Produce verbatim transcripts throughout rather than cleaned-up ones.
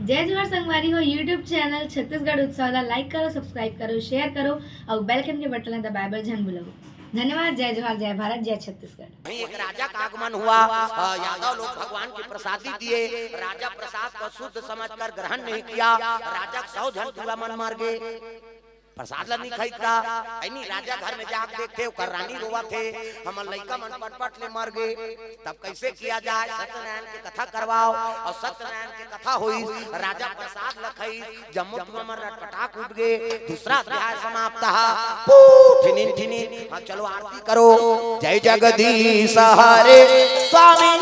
जय जोहार संगवारी हो, YouTube चैनल छत्तीसगढ़ उत्सव ला like करो, subscribe करो, share करो अउ bell icon के बटन ला दबाए बर झन भूलव। धन्यवाद। जय जोहार, जय भारत, जय छत्तीसगढ़। वहीं एक राजा का आगमन हुआ। अ, यादव लोग भगवान के प्रसादी दिए। राजा प्रसाद को शुद्ध समझकर ग्रहण नहीं किया। राजा के सौ झन टूरा मन मर गए। प्रसाद ला नहीं खाइत ता। ऐनी राजा घर में जाके देखथे, ओकर रानी रोवत हे, हमर लइका मन पटपट ले मर गए। तब कैसे किया जाए? सत्यनारायण के कथा करवाओ। अउ सत्यनारायण के कथा होई। राजा प्रसाद ला खाई, जम्मो टूरा मन रटपटाक उठ गए। दूसरा अध्याय समाप्त हा। पू, ठिनिन ठिनिन। हाँ, चलो आरती करो। जय जगदीश हरे स्वामी,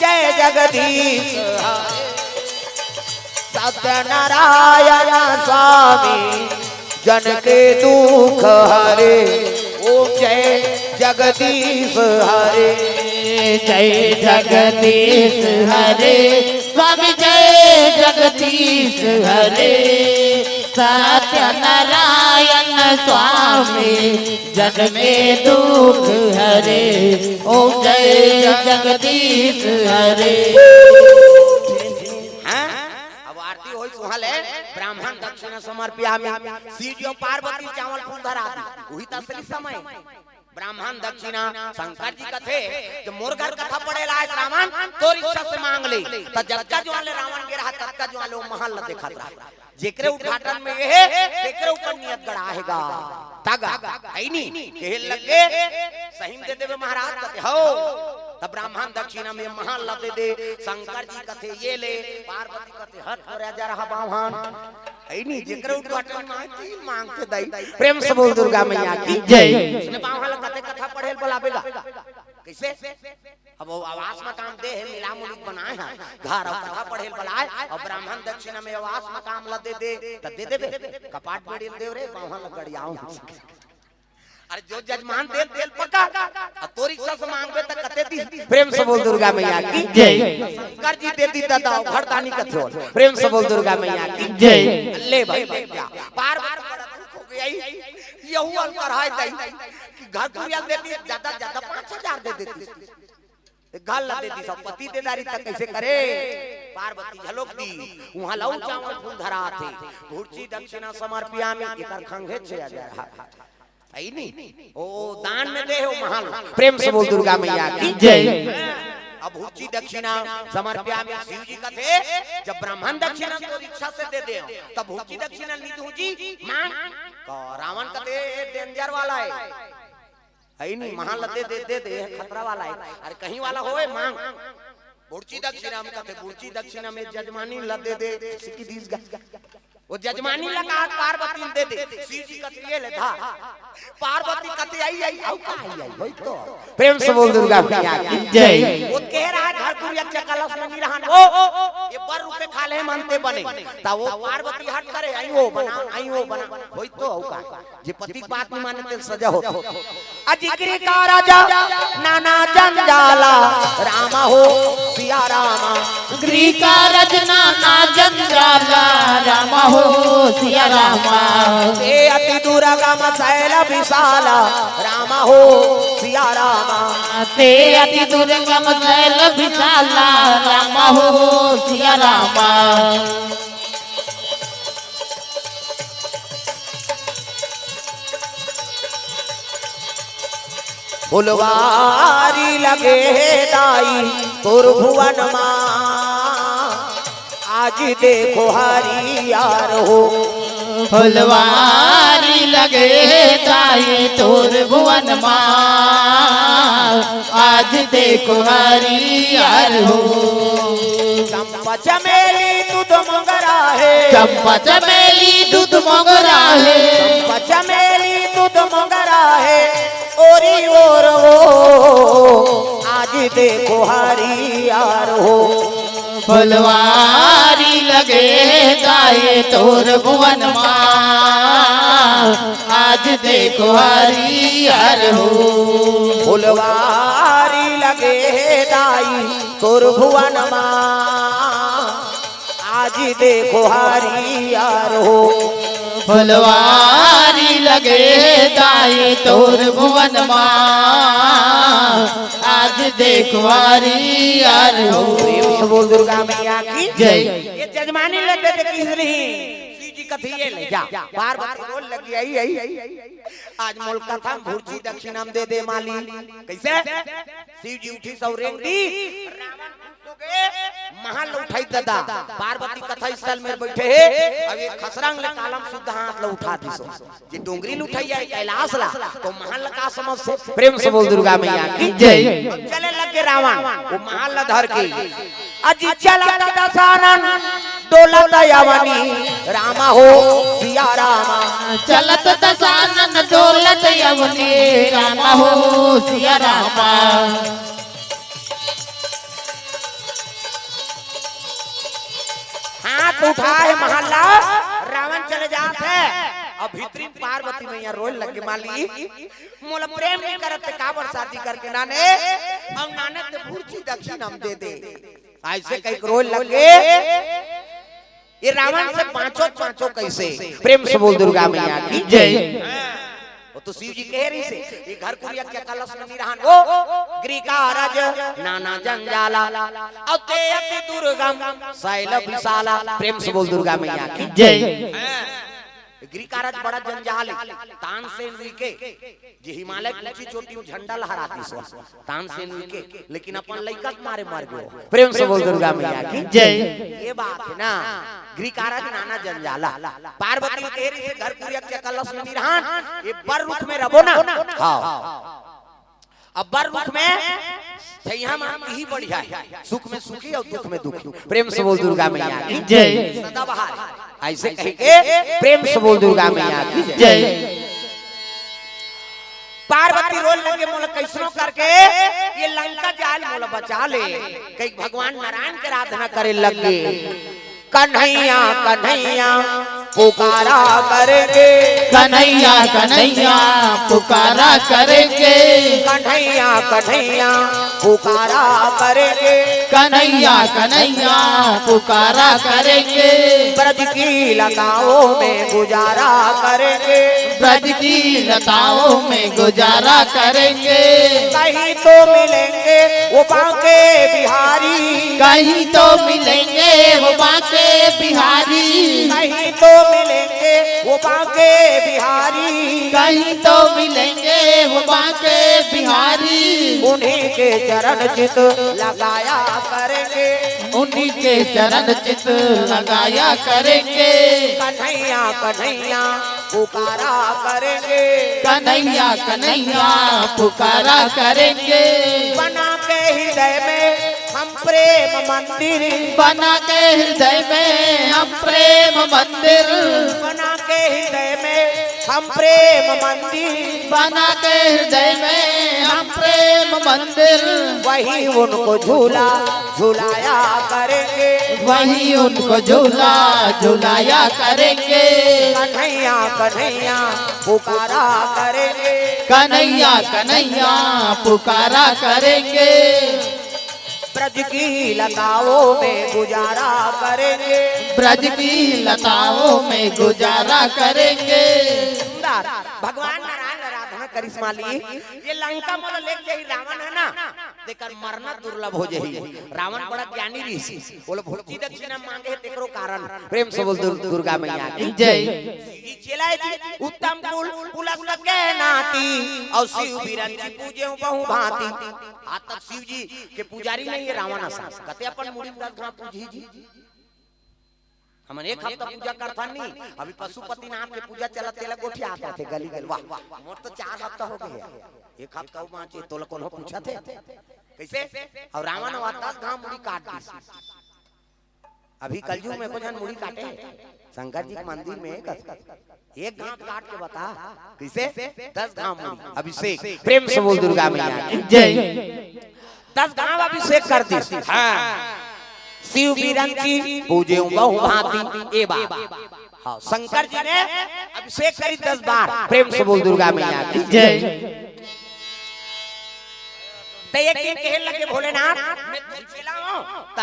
जय जगदीश हरे। सत्यनारायण स्वामी, जन के दुख हरे। ओम जय जगदीश हरे। जय जगदीश हरे, स्वामी जय जगदीश हरे। सत्यनारायण स्वामी, जन में दुख हरे। ओम जय जगदीश हरे। हाँ? अब आरती होई, सुहा ले, ब्राह्मण दक्षिणा समर्पयामि। शिव जी अउ पार्वती चावल फूल धरा दी, उही त असली समय। ब्राह्मण दक्षिणा, शंकर जी कथे, जब मोर घर कथा पढ़े ला आए रावण, तोर इच्छा से मांग ले। त जतका जुआं ले रावण गे रहा, ततका जुआं ले ओ महल ला देखत रहा। जेकरे उद्घाटन में ये हे, तेकरे ऊपर नियत गड़ा हे गा। तागा, है नी? कहे लगे, सही में दे देबे महाराज, कथे, "हो।" तब ब्राह्मण दक्षिणा में महल ला दे दे। शंकर जी कथे, "ये ले।" पार्वती कथे, "हट हो राजा रहा बाम्हन।" है नी? जेकरे उद्घाटन में आए, तिही ल मांग के दई। प्रेम से बोल दुर्गा मैया की जय। उसने बाम्हन ला कथे, "कथा पढ़े ल बलाबे गा।" कैसे? अब ओ आवास मकान दे हे, मिला मुली बनाए हे, घर अउ कथा पढ़े ल बलाए, अउ ब्राह्मण दक्षिणा में आवास मकान ला दे दे, त दे देबे? कपाट बेड़ी ल देव रे, बाम्हन ला गड़ियाव। अरे जो जजमान दे, तेल पका, अउ तोर इच्छा से मांगबे त कते दी? प्रेम से बोल दुर्गा मैया की जय। शंकर जी दे दी दादा, घरदानी कथे हो। प्रेम से बोल दुर्गा मैया की जय। ले भाई, ले जा। पार्वती बड़ा दुख हो गया, यहू अंतर है दई कि घर कुरिया दे दी, ज्यादा, ज्यादा पाँच हजार दे देती। घर ला दे दी, सब पति दे दारी तक कैसे करे? पार्वती झलोक दी, उहाँ लऊ चावल फूल धरा थे। भुर्ची दक्षिणा समर्पयामि, एकर खंघे छे हजार। है नी? ओ दान में दे हो महल। प्रेम से बोल दुर्गा मैया की जय। अब भुर्ची दक्षिणा समर्पयामि, शिव जी कथे, जब ब्राह्मण दक्षिणा तोर इच्छा से दे दे, तब भुर्ची दक्षिणा नी दूँ जी, मांग। तो रावण कथे, "ये danger वाला है।" है नी, महल ला दे दे, दे दे, ये खतरा वाला है। अरे कहीं वाला होए, मांग। भुर्ची दक्षिणा में कथे, भुर्ची दक्षिणा में जजमानी ला दे दे, सिकी दीस गा। ओ जजमानी ला कहा पार्वती दे दे, शिव जी कथे, "ये ले धर।" पार्वती कथे, "आई, आई, अउ का आई, आई, वही तो।" प्रेम से बोल दुर्गा मैया की जय। ओ कह रहा है, "घर कुरिया चकलस में नहीं रहन।" ओ, ये बर रुपये खा ले मनते बने। ता वो पार्वती हट करे, "आई वो बना, आई वो बना।" वही तो, अउ का। जे पति के बात नहीं माने, तेल सजा होता। अजिगरी कारज नाना जंजाला, राम हो सिया राम। अजिगरी कारज नाना जंजाला, राम हो सिया राम। ते अति दुर्गम शैल विशाल, राम हो सिया राम। ते अति दुर्गम शैल विशाल, राम हो सिया राम। फुलवारी लगे हे दाई तोर भुवन मा, आज देखो हरियर हो। फुलवारी लगे हे दाई तोर भुवन मा, आज देखो हरियर हो। चंपा चमेली दूध मोगरा हे। चंपा चमेली दूध मोगरा हे। चंपा चमेली दूध मोगरा हे। ओरी ओर हो, आज देखो हरियर हो। फुलवारी लगे हे दाई तोर भुवन मा, आज देखो हरियर हो। फुलवारी लगे हे दाई तोर भुवन मा, आज देखो हरियर हो। फुलवारी लगे हे दाई तोर भुवन मा, आज देखो हरियर हो। बोल दुर्गा मैया की जय। ये जजमानी लग गए थे किस नहीं। शिव जी कथे ये ले जा। पार्वती रोए लगी, आई, आई। आज मोला कथा म भुर्जी दक्षिणा म दे दे माली। कैसे? शिव जी उठी सौ रेंग दी। रावण खुश हो गए। महल उठाई ददा। पार्वती कथा स्थल में बैठे हे। अब ये खसरंग ले कालम शुद्ध हाथ ले उठा दिसो। जे डोंगरी ल उठइया हे कैलाश ला, तो महल ला का समझ से? प्रेम से बोल दुर्गा मैया की जय। अब चले लग गे रावण, वो महल ला धर के। अजी चलत दसानन डोलत अवनी, रामा हो सिया रामा। चलत दसानन डोलत अवनी, रामा हो सिया रामा। हाथ उठाए महल ला, रावण चले जात हे। अब भीतरी पार्वती मैया रोए लग गे, माली, मोला प्रेम नहीं करत ते काबर शादी करके नाने, अउ नाने ते भुर्जी दक्षिणा म दे दे। ऐसे कहिके रोए लग गे। ये रावण से बाँचो, बाँचो कैसे? प्रेम से बोल दुर्गा मैया की जय। वो तो शिव जी कहे रहिसे, ये घर कुरिया के कलश में नहीं रहन। वो गिरिकारज नाना जंजाला, अउ ते अति दुर्गम शैल विशाला। प्रेम से बोल दुर्गा मैया की जय। गिरिकारज बड़ा जंजाल हे, तानसेन उइके, जे हिमालय के ऊंची चोटी में झंडा लहरातिस, तानसेन उइके, लेकिन अपन लइका के मारे मर गयो। प्रेम से बोल दुर्गा मैया की जय। ये बात हे ना, गिरिकारज नाना जंजाला। पार्वती कहे रहिसे घर कुरिया के कलश में नहीं रहन, ये बर रुख में रबो ना। हाँ। अब बर रुख में छइहा मान ही बढ़िया हे, सुख में सुखी अउ दुख में दुखी। प्रेम से बोल दुर्गा मैया की जय। सदाबहार। ऐसे कहिके प्रेम से बोल दुर्गा मैया की जय। पार्वती रोए लगे, मोला कैसनो करके ये लंका जाल मोला बचा ले। कहीं भगवान नारायण के आराधना करे लग गे। कन्हैया कन्हैया पुकारा करेंगे। कन्हैया कन्हैया पुकारा करेंगे। कन्हैया कन्हैया पुकारा करेंगे। कन्हैया कन्हैया पुकारा करेंगे। ब्रज की लताओं में गुजारा करेंगे। ब्रज की लताओं में गुजारा करेंगे। कहीं तो मिलेंगे वो बांके बिहारी। कहीं तो मिलेंगे वो बांके बिहारी। कहीं तो मिलेंगे वो बांके बिहारी। कहीं तो मिलेंगे वो बांके बिहारी। उन्हीं के चरण चित लगाया करेंगे। उन्हीं के चरण चित लगाया करेंगे। कन्हैया कन्हैया पुकारा करेंगे। कन्हैया कन्हैया पुकारा करेंगे। बना के हृदय में हम प्रेम मंदिर। बना के हृदय में हम प्रेम मंदिर। बना के हृदय में हम प्रेम मंदिर। बना के हृदय में हम प्रेम मंदिर। वहीं उनको झूला झुलाया करेंगे। वहीं उनको झूला झुलाया करेंगे। कन्हैया कन्हैया पुकारा करेंगे। कन्हैया कन्हैया पुकारा करेंगे। ब्रज की लताओं में गुजारा करेंगे। ब्रज की लताओं में गुजारा करेंगे। सुंदर भगवान नारायण आराधना करिस माली। ये लंका मोला लेके जाही रावण हे ना, तेकर मरना दुर्लभ हो जाही। रावण बड़ा ज्ञानी रहिस, ओला भुर्जी दक्षिणा मांगे हे, तेकरो कारण। प्रेम से बोल दुर-, दुर्गा मैया की जय। शिव जी चेला जी उत्तम कुल पुलस के नाती, अउ शिव बिरंची पूजे बहु भांति। आज तक शिव जी के पुजारी नहीं हे रावण असन। कथे अपन मुड़ी में दस घांव पूजही जी। हमन एक हफ्ता पूजा करथन नी, अभी पशुपतिनाथ के पूजा चलत, तेला गोठियात रथे गली गली। वाह, मोर तो चार हफ्ता हो गे हे, एक हफ्ता अउ बांचे, तोला कोनो पूछत हे? कैसे? अउ रावण ह दस घांव मुड़ी काट दिस। अभी कलयुग में को झन मुड़ी काटे हे? शंकर जी के मंदिर में एक, एक घांव काट के बता, कैसे? दस घांव मुड़ी अभिषेक। प्रेम से बोल दुर्गा मैया की जय। दस घांव अभिषेक कर दिस। हाँ। शिव बिरंची पूजे बहु भांति। ए बात। हाँ, शंकर जी ने अभिषेक करी दस बार। प्रेम से बोल दुर्गा मैया की जय। त एक दिन कहे लगे भोलेनाथ, मैं तो चेला हूँ, त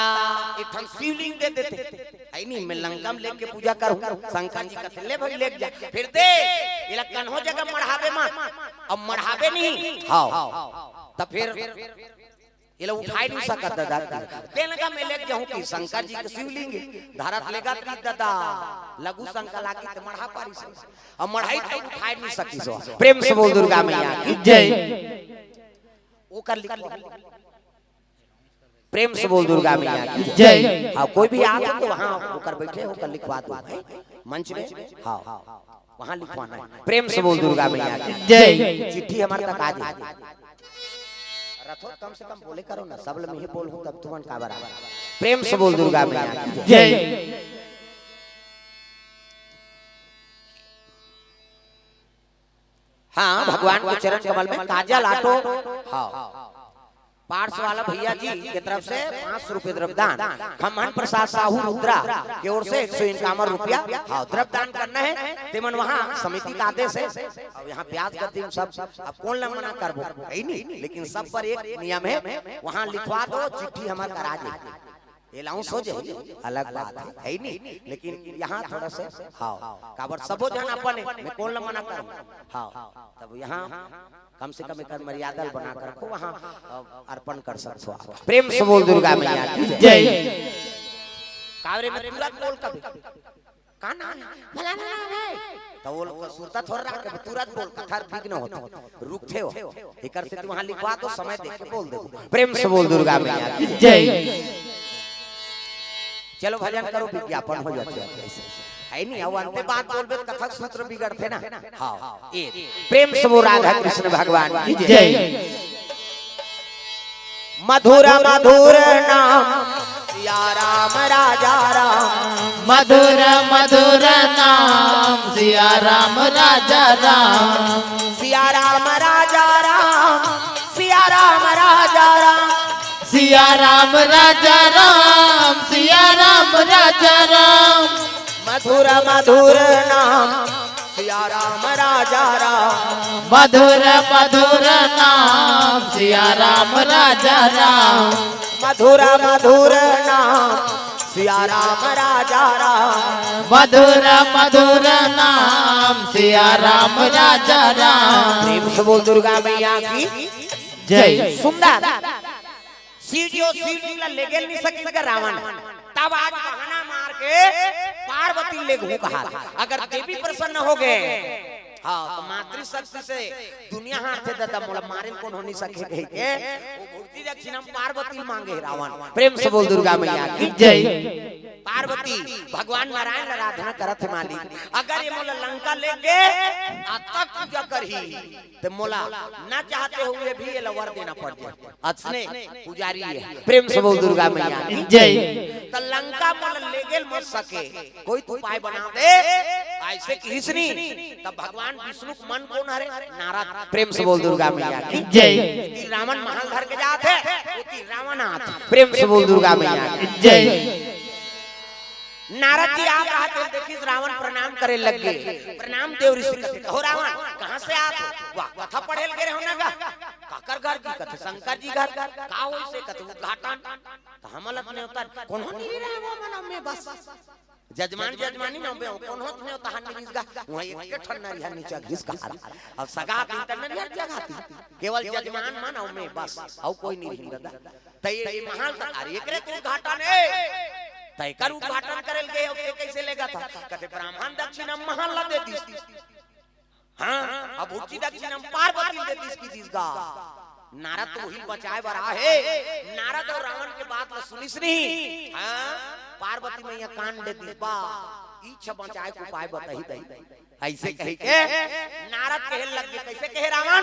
एक ठन शिवलिंग दे देते। आई नहीं, मैं लंका में लेके पूजा करूँ। शंकर जी कहते, ले भाई, लेके जा। फिर दे, एला कन्हो जगह मढ़ाबे मत। अब मढ़ाबे नहीं। हाँ। त फिर एला उठाए नहीं सकत दादा। तेन का मैं लेके जाहूं कि शंकर जी के शिवलिंग धरत लेगत रही दादा। लघु शंका लागी त मढ़ा पारिस। अब मढ़ाई त उठाए नहीं सकिस। प्रेम से बोल दुर्गा मैया की जय। ओकर लिखवा, प्रेम से बोल दुर्गा मैया की जय। हाँ, कोई भी आ तो वहाँ ओकर बैठे होकर लिखवा दो, है? मंच में। हाँ, वहाँ लिखवाना है। प्रेम से बोल दुर्गा मैया की जय। चिट्ठी हमारे तक आ जाए। रथो कम से कम बोले करो ना, सब लम ही बोल हूँ तब तुमन काबर आ। प्रेम से बोल दुर्गा मैया की जय। जय। हाँ, भगवान के चरण कमल में काजल ऑटो। हाँ, पार्स वाला भैया जी के तरफ से पाँच सौ रुपये द्रव्यदान, खम्हन प्रसाद साहू रुद्रा के ओर से एक सौ इक्यावन रुपया, हाँ, द्रव्यदान करना है। तेमन वहाँ समिति का आदेश है। अब यहाँ ब्याज गद्दी में सब, अब कौन ला मना करबो, है नहीं, लेकिन सब पर एक नियम है, वहाँ लिखवा दो, चिट्ठी हमार करा दे। अलाउंस हो जाए, अलग बात है, है नहीं, लेकिन यहाँ थोड़ा सा, हाँ, काबर सबो जन अपन है, मैं कौन ला मना करूँ। हाँ, तब यहाँ कम से कम एक मर्यादा बना कर रखो, वहाँ, अ, अर्पण कर सकते हो आप। प्रेम से बोल दुर्गा मैया की जय। कावरे में तुरंत बोल कभी, का नाम है? फलाना नाम है। तो वो लोग सुरता थोड़ा रहा, कभी तुरंत बोल, कथा विघ्न होता, रुकते हो। एकर से तू वहाँ लिखवा दो, समय देख के बोल दो। प्रेम से बोल दुर्गा मैया की जय। चलो भजन करो, विज्ञापन हो जाते हैं। है नहीं, अब अंते बात बोलबे त कथा सूत्र बिगड़ते ना। हाँ, ए, प्रेम से बोल राधा कृष्ण भगवान की जय। मधुर मधुर नाम सिया राम राजा राम। मधुर मधुर नाम सिया राम राजा राम। सिया राम राजा राम, सिया राम राजा राम। सिया राम राजा राम, सिया राम राजा राम। मधुर मधुर नाम सिया राम राजा राम। मधुर मधुर नाम सिया राम राजा राम। मधुर मधुर नाम सिया राम राजा राम। मधुर मधुर नाम सिया राम राजा राम। प्रेम से बोल दुर्गा मैया की जय। सुंदर। शिव जी, ओ शिव जी ला लेगेल नहीं सकिस गा रावण। तब आज बहाना मार के पार्वती लेगहूं कहा। अगर देवी प्रसन्न हो गए, हाँ, तो मातृशक्ति से दुनिया हारथे दादा, मोला मारे कोन हो नहीं सके कह के वो भुगती दक्षिणा में पार्वती मांगे रावण। प्रेम से बोल दुर्गा मैया की जय। पार्वती भगवान नारायण ला आराधना करत हे मालिक, अगर ये मोला लंका लेगे आ तक पूजा करही, ते मोला न चाहते हुए भी ये ला वर देना पड़ जाए। अतने पुजारी है। प्रेम से बोल दुर्गा मैया की जय। त लंका मोला लेगेल मत सके, कोई तो उपाय बना दे। ऐसे किहिस नी, तब भगवान विष्णु के मन कोन हरे? नारद। प्रेम से बोल दुर्गा मैया की जय। कि रावण महल धर के जात हे, वो कि रावण आत। प्रेम से बोल दुर्गा मैया की जय। नारद जी आत रहा तो देखिस रावण प्रणाम करे लग गे। प्रणाम देव ऋषि कथे, "हो रावण, कहाँ से आत हो?" वाह, कथा पढ़े लगे रहो ना गा। काकर घर की कथे? शंकर जी घर। का होइसे कथे? उद्घाटन। त हमला त नेवता कोन हो नहीं रहे वो मना में बस। जजमान जजमानी ना बे, कोन होत नेवता हन नहीं गा। वहाँ एक के ठन नरिया नीचे घिस कहा। अब सगा दिन त नरिया जगाती। केवल जजमान मन अउ में बस, अउ कोई नहीं हिंददा। त ये, ये महल त, अरे एकरे तो उद्घाटन है। त एकर उद्घाटन करल गए, ओके कैसे लेगा था? कथे ब्राह्मण दक्षिणा महल ला दे दिस। हाँ, अब उठी दक्षिणा पार्वती दे दिस की दिस गा। नारद तो वही बचाए बर आहे। नारद अउ रावण के बात ला सुनिस नहीं। हाँ, पार्वती मैया कान दे दिस बा। इच्छा बचाए के उपाय बताही दई। ऐसे कही के नारद कहे लग गे, कैसे कहे रावण?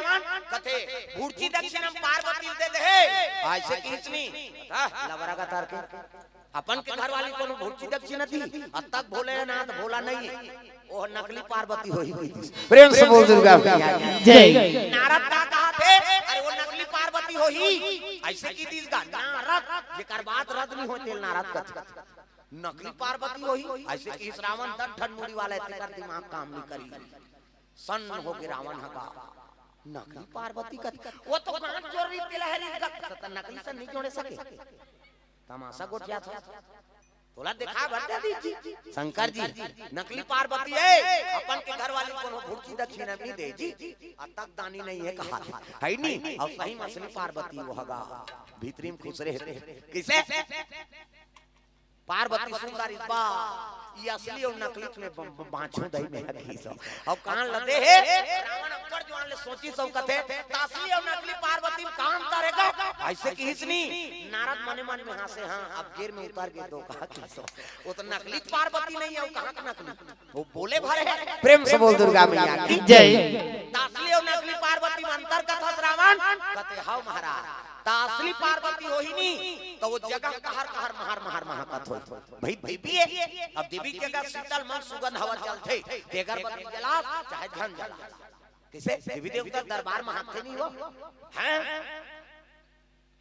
कथे, "भुर्जी दक्षिणम पार्वती दे दे।" ऐसे कहिस नी। हाँ, लबरा का तार के। अपन के घर वाली कोनो भुर्जी दक्षिणा दी, अब तक भोलेनाथ भोला नहीं है। वो नकली पार्वती होही कोई दिस। प्रेम से बोल दुर्गा मैया की जय। नारद का कहा थे, "अरे वो नकली पार्वती होही।" ऐसे की दिस गा नारद, जेकर बात रद नहीं होते नारद कथे। नकली पार्वती होही, ऐसे कि इस रावण दस ठन मुड़ी वाला है, तेकर दिमाग काम नहीं करी। सन्न हो के रावण हका, नकली पार्वती कथे, वो तो कान चोर रही, तेला हरी का, त, त नकली से नहीं जोड़े सके। तमाशा गोठिया था। तोला देखा बर दे दी जी। शंकर जी, नकली पार्वती हे, अपन के घर वाली कोनो भुड़की दक्षिणा नहीं दे जी। अतक दानी नहीं हे कहा, हे नी? अउ सही में असली पार्वती वो हगा, भीतरी में खुश रहे। कइसे? पार्वती सुंदर इस बा, ये असली अउ नकली में ब-, ब-, बाँचहूँ दई में हकीस। अउ कान ल दे हे, रावण अब्बड़ जुवान ले सोचिस अउ कथे, "त असली अउ नकली पार्वती में का अंतर हे गा?" अइसे किहिस नी, नारद मने मन में हाँसे, हाँ, अब गेर में उतर गे तो कहा किहिस। वो तो नकली पार्वती नहीं हे, वो कहाँ का नकली? वो बोले भर हे। प्रेम से बोल दुर्गा मैया की जय। त असली अउ नकली पार्वती में अंतर कथस रावण? कथे, "हव महाराज, त असली पार्वती होही नी, त वो जगह कहर कहर महर महर महकत होही।" भाई देवी हे, अब देवी के अगर शीतल मन सुगंध हवा चलथे, तेकर बदली जलास, चाहे झन जलास। कइसे? देवी देवता दरबार में हाथे नहीं हो? हैं?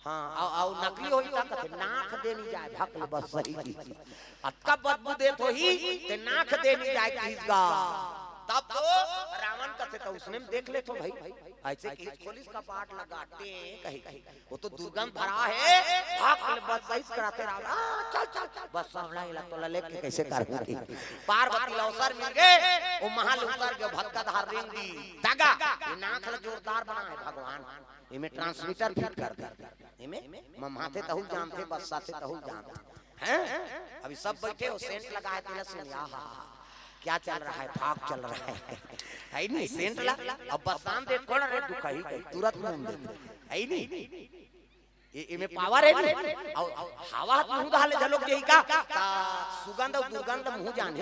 हाँ, अउ, अउ नकली होही त कथे, "नाक दे नहीं जाए, भक ले बस सही की।" अतका बदबू देत होही, ते नाक दे नहीं जाए किहिस गा। तब तो रावण कथे, "त उसने में देख लेथों भाई।" अइसे किहिस, खोलिस कपाट ल गा, टें कही, वो तो दुर्गंध भरा हे, भक ले बस सही से कराथे रावण, "आ, चल, चल, चल, बस साँवला एला तोला लेके कइसे करहूँ?" पार्वती ल अवसर मिल गे, वो महल उतर गे, भतका धार रेंग दी। दगा, ये नाक ल जोरदार बनाए हे भगवान, एमे transmitter fit कर दे, एमे मम्हाथे तहू जानथे, बस्साथे तहू जानथे। हैं? अभी सब बइठे हो, सेंट लगा हे, तेला सुन, आहा, क्या चल रहा है? फाग चल रहा है, हे नी? सेंट ला, अब बस्सान दे, कोन रे दुखही कही, तुरंत मुँह दे, हे नी? ए-, एमे पावर हे नी? अउ, अउ हवा ह मुँह डाले झलोक जही का? त सुगंध अउ दुर्गंध मुँह जानी।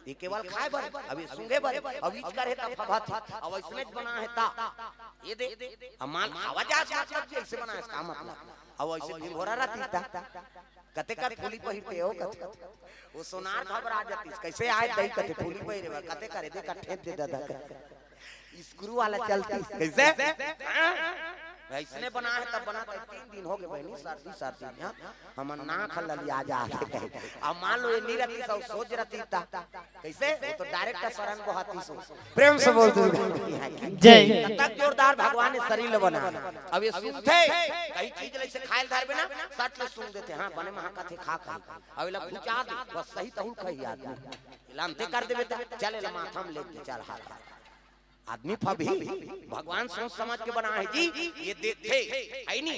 ये केवल खाए बर, अब ये सूंघे बर, अब इच करे त फफत हे, अब अइसने बना हे त। ये दे, अब मान हवा जास मतलब कि अइसे बना हे, इसका मतलब। अब अइसे भिंगोरा रहती त। कते कर फूली पहिरते हो कथे। वो सोनार घबरा जातीस, कइसे आए दई कथे फूली पहिरे बर, कते करे दे का ठेप दे ददा कथे। स्क्रू वाला चलतीस, कइसे? हाँ? अइसने बना हे तब बना हे, तीन दिन हो गे बहिनी, सर्दी, सर्दी में, हाँ? हमर नाक ह ललिया जात हे कहे। अब मान लो ये नी रहतीस, सोज रहती त। कइसे? वो तो direct शरण बोहातीस। प्रेम से बोल दुर्गा मैया की जय। कतक जोरदार भगवान ने शरीर ल बना। अब ये सूंघथे, कहीं चीज ल अइसे खाए ल धरबे ना, सट ले सूंघ देथे, हाँ, बने महकथे, खा, खा। अब एला खुचा दे, बस सही तहू खही आदमी। एला अंते कर देबे त, चल एला माथा में लेके चल, हाथ, हाथ। आदमी फबही, भगवान सोच समझ के बना हे जी, ये देखथे, हे नी?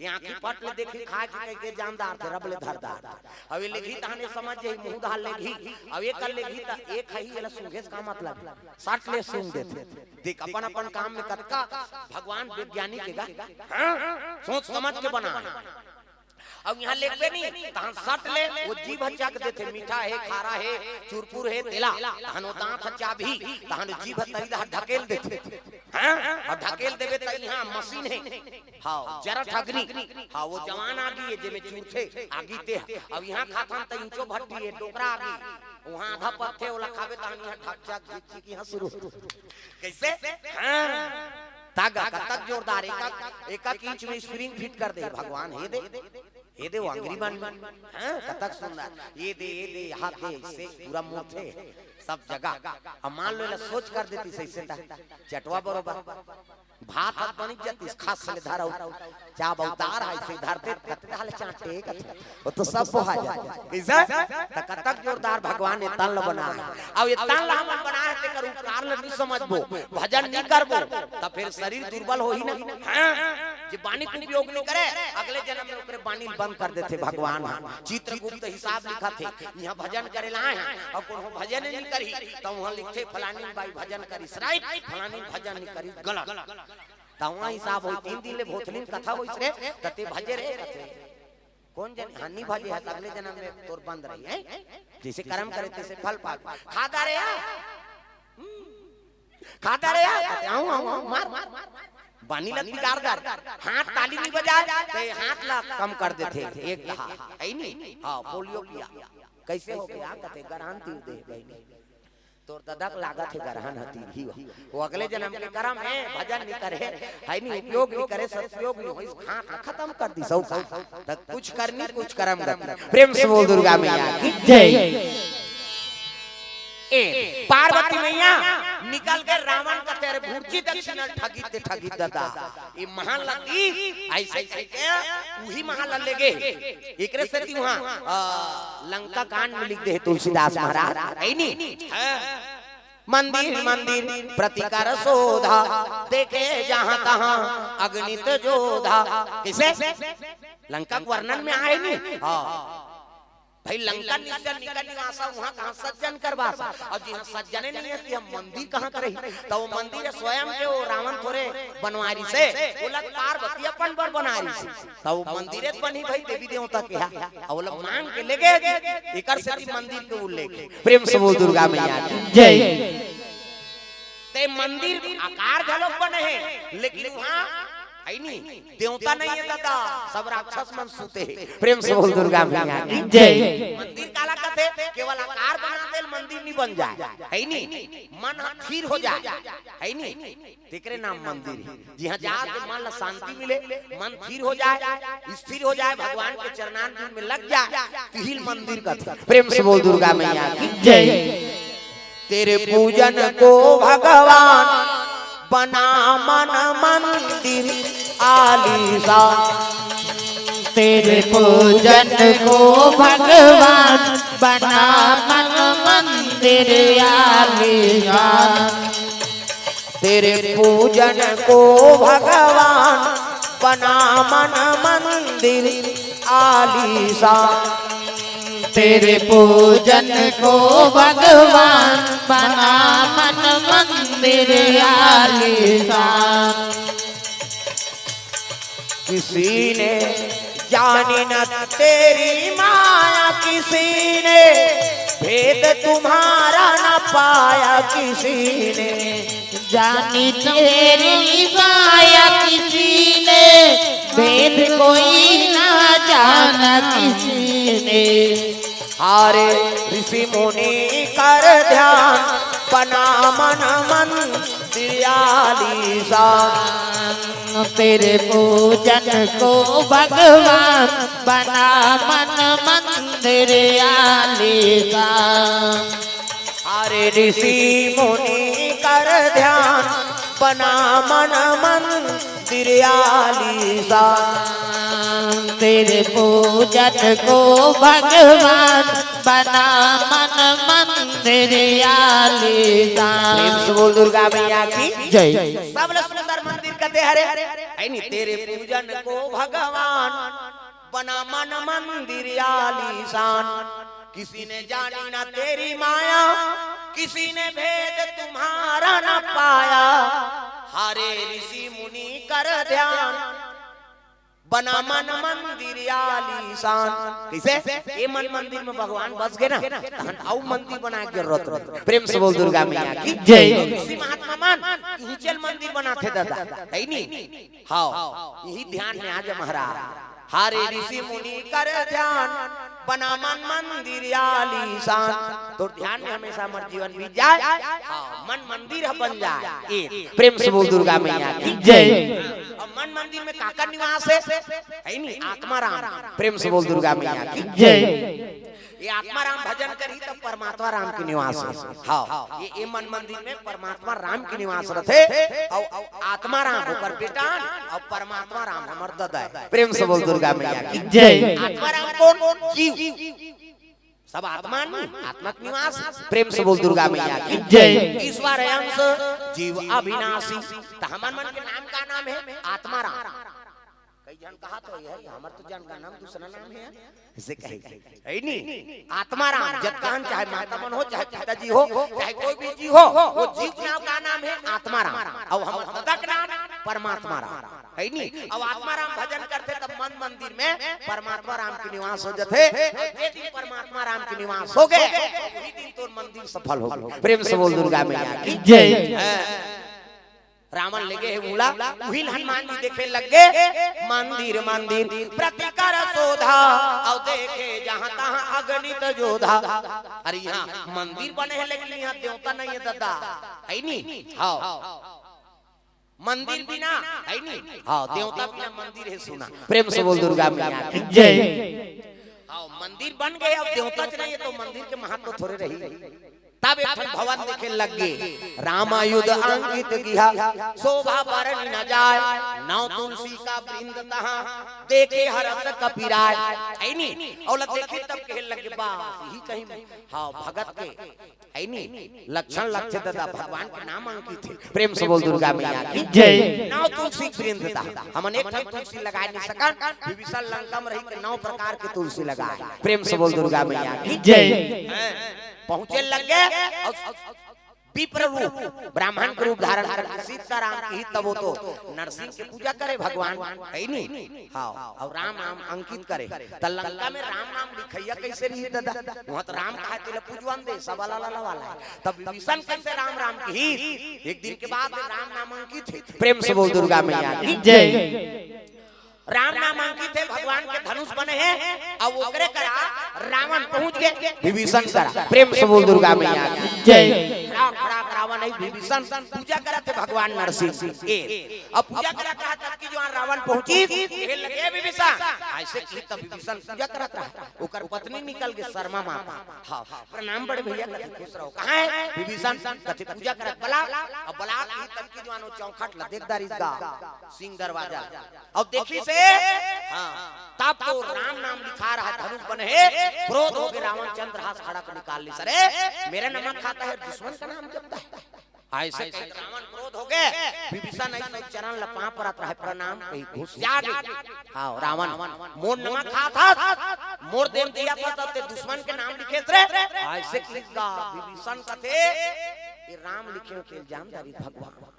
ये आँखी पट ले देखही, खाए के कहिके जान डारथे, रब ले धर डारथे। अब ये लेगही तहने समझ जाही, मुँह डाल लेगही, अब ये कर लेगही त एक खही, एला सूंघे से का मतलब? सट ले सूंघ देथे। देख, अपन अपन काम में कतका भगवान वैज्ञानिक हे गा। हाँ? सोच समझ के बना हे। अब यहाँ लेगबे नी, तहन सट ले, वो जीभ चख देथे, मीठा हे, खारा हे, चुरपुर हे, तेला, तहन वो दाँत चाबही, तहन जीभ तरी ला ढकेल देथे। हाँ? अउ ढकेल देबे त यहाँ मशीन हे। हाँ, जरठ अग्नि। हाँ, वो जवान आगी हे, जेमे चुरथे, आगी ते। अब यहाँ खाथन त इंचो भट्टी हे, डोकरा आगी। वहाँ आधा पत्थे, ओला खाबे तहन यहाँ ठक चक झिक झिक यहाँ शुरू होथे। कइसे? हाँ। तागा कतक जोरदार, एक एक, एक एक इंच में spring fit कर दे भगवान, हे दे, हे दे वो अंगरी मन में। हाँ, कतक सुंदर। ये दे, ये दे, हाथ दे, अइसे पूरा मुड़थे, सब जगह। अब मान लो, एला सोच कर देतीस अइसे त, चटवा बरोबर। भात हाथ बनी जातीस, खस ले धरव। चाब अवतार हे, अइसे धरते, कतका ले चाटे, कतका। वो तो सब बोहा जाथे। कइसे? त कतक जोरदार भगवान ये तन ल बना हे। अब ये तन ल हमन बना हे, तेकर उपकार ल नी समझबो, भजन नी करबो, त फेर शरीर दुर्बल होही ना। हाँ, जे बानी के उपयोग नी करे, अगले जनम में ओकरे बानी ल बंद कर देथे भगवान ह। चित्रगुप्त हिसाब लिखथे, इहाँ भजन करे ल आए हँव, अउ कोनो भजन नी करही, त उहाँ लिखथे, "फलानी बाई भजन करिस right, फलानी भजन नी करिस गलत।" त उहाँ हिसाब होही, तीन दिन ले भोथलिन कथा होइस रे, त ते भजे रे, कथे। कोन जन हानि भजे हस, अगले जनम में तोर बंद रही, हैं? जइसे करम करे तइसे फल पाबे। खा डारे हा। हम्म। खा डारे हा। कहते, "आऊं, आऊं, आऊं, मार।" बानी ल बिगाड़ डारे। हाथ ताली नी बजाय, ते हाथ ला कम कर देथे। एक कहा, हे नी? हाँ, पोलियो पिया। कइसे हो गे? कहते, "गरहन तीर दे बहिनी।" तोर ददा के लागत हे गरहन ह तीरही हो। वो अगले जनम के करम हे, भजन नी करे, हे नी, उपयोग नी करे, सदुपयोग नी होइस, हाथ ला खतम कर दिस, अउ का? त कुछ करनी, कुछ करम गति। प्रेम से बोल दुर्गा मैया की जय। ए, पार्वती मैया, निकल के रावण कथे, "अरे भुरजी दक्षिणा ठगी ते ठगी ददा, ये महल ला दी," अइसे कहिके उही महल ला लेगे। एकरे सेती उहाँ, अ, लंका कांड में लिख दे हे तुलसीदास महाराज, हइ नी? हाँ। मंदिर मंदिर प्रतिकर शोधा, देखे जहाँ तहाँ अगणित जोधा। कइसे? लंका के वर्णन में आय नी? हाँ। भाई, लंका निश्चर निकर निवासा, उहाँ कहाँ सज्जन कर बासा? अउ जिहाँ सज्जने नइ हे, तिहाँ मंदिर कहाँ कर रही? त वो मंदिर स्वयं के वो रावण थोरे बनवारिस हे, ओला पार्वती अपन बर बनारिस हे। त वो मंदिरे त बनही भाई, देवी देवता के हा। अउ ओला मांग के लेगे, एकर सेती मंदिर के उल्लेख हे। प्रेम से बोल दुर्गा मैया की जय। ते मंदिर आकार घलोक बने हे, लेकिन उहाँ हइ नी, देवता नइ हे ददा, सब राक्षस मन सुते हे। प्रेम से बोल दुर्गा मैया की जय। मंदिर काला कथे? केवल आकार बना दे, मंदिर नइ बन जाय, हइ नी? मन ह थिर हो जाय, हइ नी? तेकरे नाम मंदिर हे। जिहाँ जाके मन ला शांति मिले, मन थिर हो जाय, स्थिर हो जाय, भगवान के चरणारविंद में लग जाय, तिही ल मंदिर कथे। प्रेम से बोल दुर्गा मैया की जय। तेरे पूजन को भगवान बना मन मंदिर आलीशान। तेरे पूजन को भगवान बना मन मंदिर आलीशान। तेरे पूजन को भगवान बना मन मंदिर आलीशान। तेरे पूजन को भगवान बना मन मंदिर आलीशान। किसी ने जानी न तेरी माया, किसी ने भेद तुम्हारा न पाया, किसी ने जानी तेरी माया, किसी ने भेद कोई ना जाना किसी ने। हारे ऋषि मुनि कर ध्यान, बना मन मंदिर आलीशान। तेरे पूजन को भगवान बना मन मंदिर आलीशान। हारे ऋषि मुनि कर ध्यान, बना मन मंदिर आलीशान। तेरे पूजन को भगवान बना मन मंदिर आलीशान। प्रेम से बोल दुर्गा मैया की जय। सबले सुंदर मंदिर कथे हरे, हइ नी? तेरे पूजन को भगवान बना मन मंदिर आलीशान। किसी ने जानी ना तेरी माया, किसी ने भेद तुम्हारा ना पाया। हारे ऋषि मुनि कर ध्यान, बना मन मंदिर आलीशान। कइसे? ए मन मंदिर में भगवान बस गे ना, तहन अउ मंदिर बनाय के जरूरत नइ। प्रेम से बोल दुर्गा मैया की जय। ऋषि महात्मा मन इही चल मंदिर बनाथे ददा, हइ नी? हाँ, इही ध्यान में आ जा महाराज। हारे ऋषि मुनि कर ध्यान, बना मन मंदिर आलीशान। तोर ध्यान में हमेशा हमर जीवन बीत जाय। हाँ, मन मंदिर ह बन जाय। ए, प्रेम से बोल दुर्गा मैया की जय। अब मन मंदिर में काकर निवास हे? हइ नी? आत्मा राम। प्रेम से बोल दुर्गा मैया की जय। ये आत्मा राम भजन करही त परमात्मा राम के निवास हे। हाँ, ये, ये मन मंदिर में परमात्मा राम के निवास रथे। अउ, अउ आत्मा राम ओकर बेटा, अउ परमात्मा राम हमर ददा हे। प्रेम से बोल दुर्गा मैया की जय। आत्मा राम कोन? जीव। सब आत्मा नी, आत्मा के निवास। प्रेम से बोल दुर्गा मैया की जय। ईश्वर अंश जीव अविनाशी। त हमर मन के नाम का नाम हे? आत्मा राम। कई झन कहत होही, "हमर तो जान का नाम दूसरा नाम हे," अइसे कहे, हइ नी? आत्मा राम, जतका हन, चाहे माता मन हो, चाहे पिताजी हो, चाहे कोई भी जीव हो, वो जीव के नाम का नाम हे? आत्मा राम। अउ हमर ददा के नाम परमात्मा राम, हइ नी? अउ आत्मा राम भजन करथे, तब मन मंदिर में परमात्मा राम के निवास हो जाथे। अउ जे दिन परमात्मा राम के निवास हो गे, उही दिन तोर मंदिर सफल हो गे। प्रेम से बोल दुर्गा मैया की जय। हाँ। रावण लेगे हे मूला, उही ल हनुमान जी देखे लग गे। मंदिर मंदिर प्रतिकर शोधा, अउ देखे जहाँ तहाँ अगणित जोधा। अरे, इहाँ मंदिर बने हे, लेकिन इहाँ देवता नइ हे ददा, हइ नी? हाँ, मंदिर बिना, हइ नी? हाँ, देवता बिना मंदिर हे सूना। प्रेम से बोल दुर्गा मैया की जय। हाँ, मंदिर बन गे, अब देवता च नइ हे, त मंदिर के महत्व थोरे रही। तब एक ठन भवन देखे लग गे। राम आयुध अंकित गिहा, शोभा बरनि न जाय। नौ तुलसी का वृंद तहाँ, देखे हरष कपि राय। है नी? अउ ला देखे तब कहे लग गे, बस यही कहीं, हाँ, भगत के, है नी, लक्षण लगथे दादा, भगवान के नाम अंकित हे। प्रेम से बोल दुर्गा मैया की जय। नौ तुलसी वृंद तहाँ, हमन एक ठन तुलसी लगाय नहीं सकन, विभीषण लंका में रहि के नौ प्रकार के तुलसी लगाय। प्रेम से बोल दुर्गा मैया की जय। हैं, पहुंचे लग गे अउ विप्र रूप, ब्राह्मण के रूप धारण करके सीताराम की तब वो तो नरसिंह के पूजा करे भगवान, है नी? हाँ, अउ राम नाम अंकित करे। त लंका में राम नाम लिखइया कइसे रही दादा? वहाँ तो राम कहा तेला पूजवन दे, सब अलग अलग वाला है। तब विभीषण कइसे राम राम की? एक दिन के बाद राम नाम अंकित हे। प्रेम से बोल दुर्गा मैया की जय। राम नाम अंकित हे, भगवान के धनुष बने हे, अउ ओकरे करा रावण पहुंच गे विभीषण करा। प्रेम से बोल दुर्गा मैया की जय। खड़ा खड़ा रावण है विभीषण, पूजा करत हे भगवान नरसिंह के। अब पूजा करत रहा तब कि जो रावण पहुंची, कहे लगे विभीषण, ऐसे की तब विभीषण पूजा करत रहा, ओकर पत्नी निकल गे शर्मा माता। हाँ, प्रणाम बड़े भैया, कथे खुश रहो। कहाँ है विभीषण? कथे पूजा करत बला, अब बला की तब कि जो चौखट ला देख दारिस गा, सिंह दरवाजा। अब देखिस हे, हाँ, तब तो राम नाम लिखा रहा, धनुष बने हे, क्रोध हो गे रावण चंद्रहास खड़ग निकाल लिस। अरे, मेरा नमक खाता है, दुश्मन का नाम जपता है। ऐसे कहि रावण क्रोध हो गे, विभीषण ऐसे चरण ला पाँव परत रहे, प्रणाम कही घुस जा गे। हाँ, रावण, मोर नमक खात हस, मोर देम दिया था, तब ते दुश्मन के नाम लिखे रे। ऐसे कहिस गा विभीषण कथे, ये राम लिखे के जान दारिस भगवान।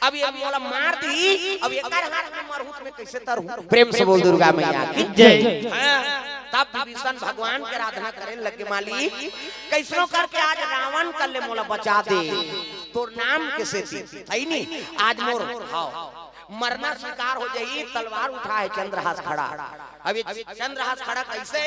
अब ये मोला मार दी, अब एकर हाथ में मरहूं त मैं कइसे तरहूं? प्रेम से बोल दुर्गा मैया की जय। हाँ, तब विभीषण भगवान के आराधना करे लग गे, मालिक, कइसनो करके आज रावण कर ले मोला बचा दे, तोर नाम के सेती, है नी? आज मोर, हाँ, मरना स्वीकार हो जाही, तलवार उठा हे चंद्रहास खड़ग। अब ये चंद्रहास खड़ग कइसे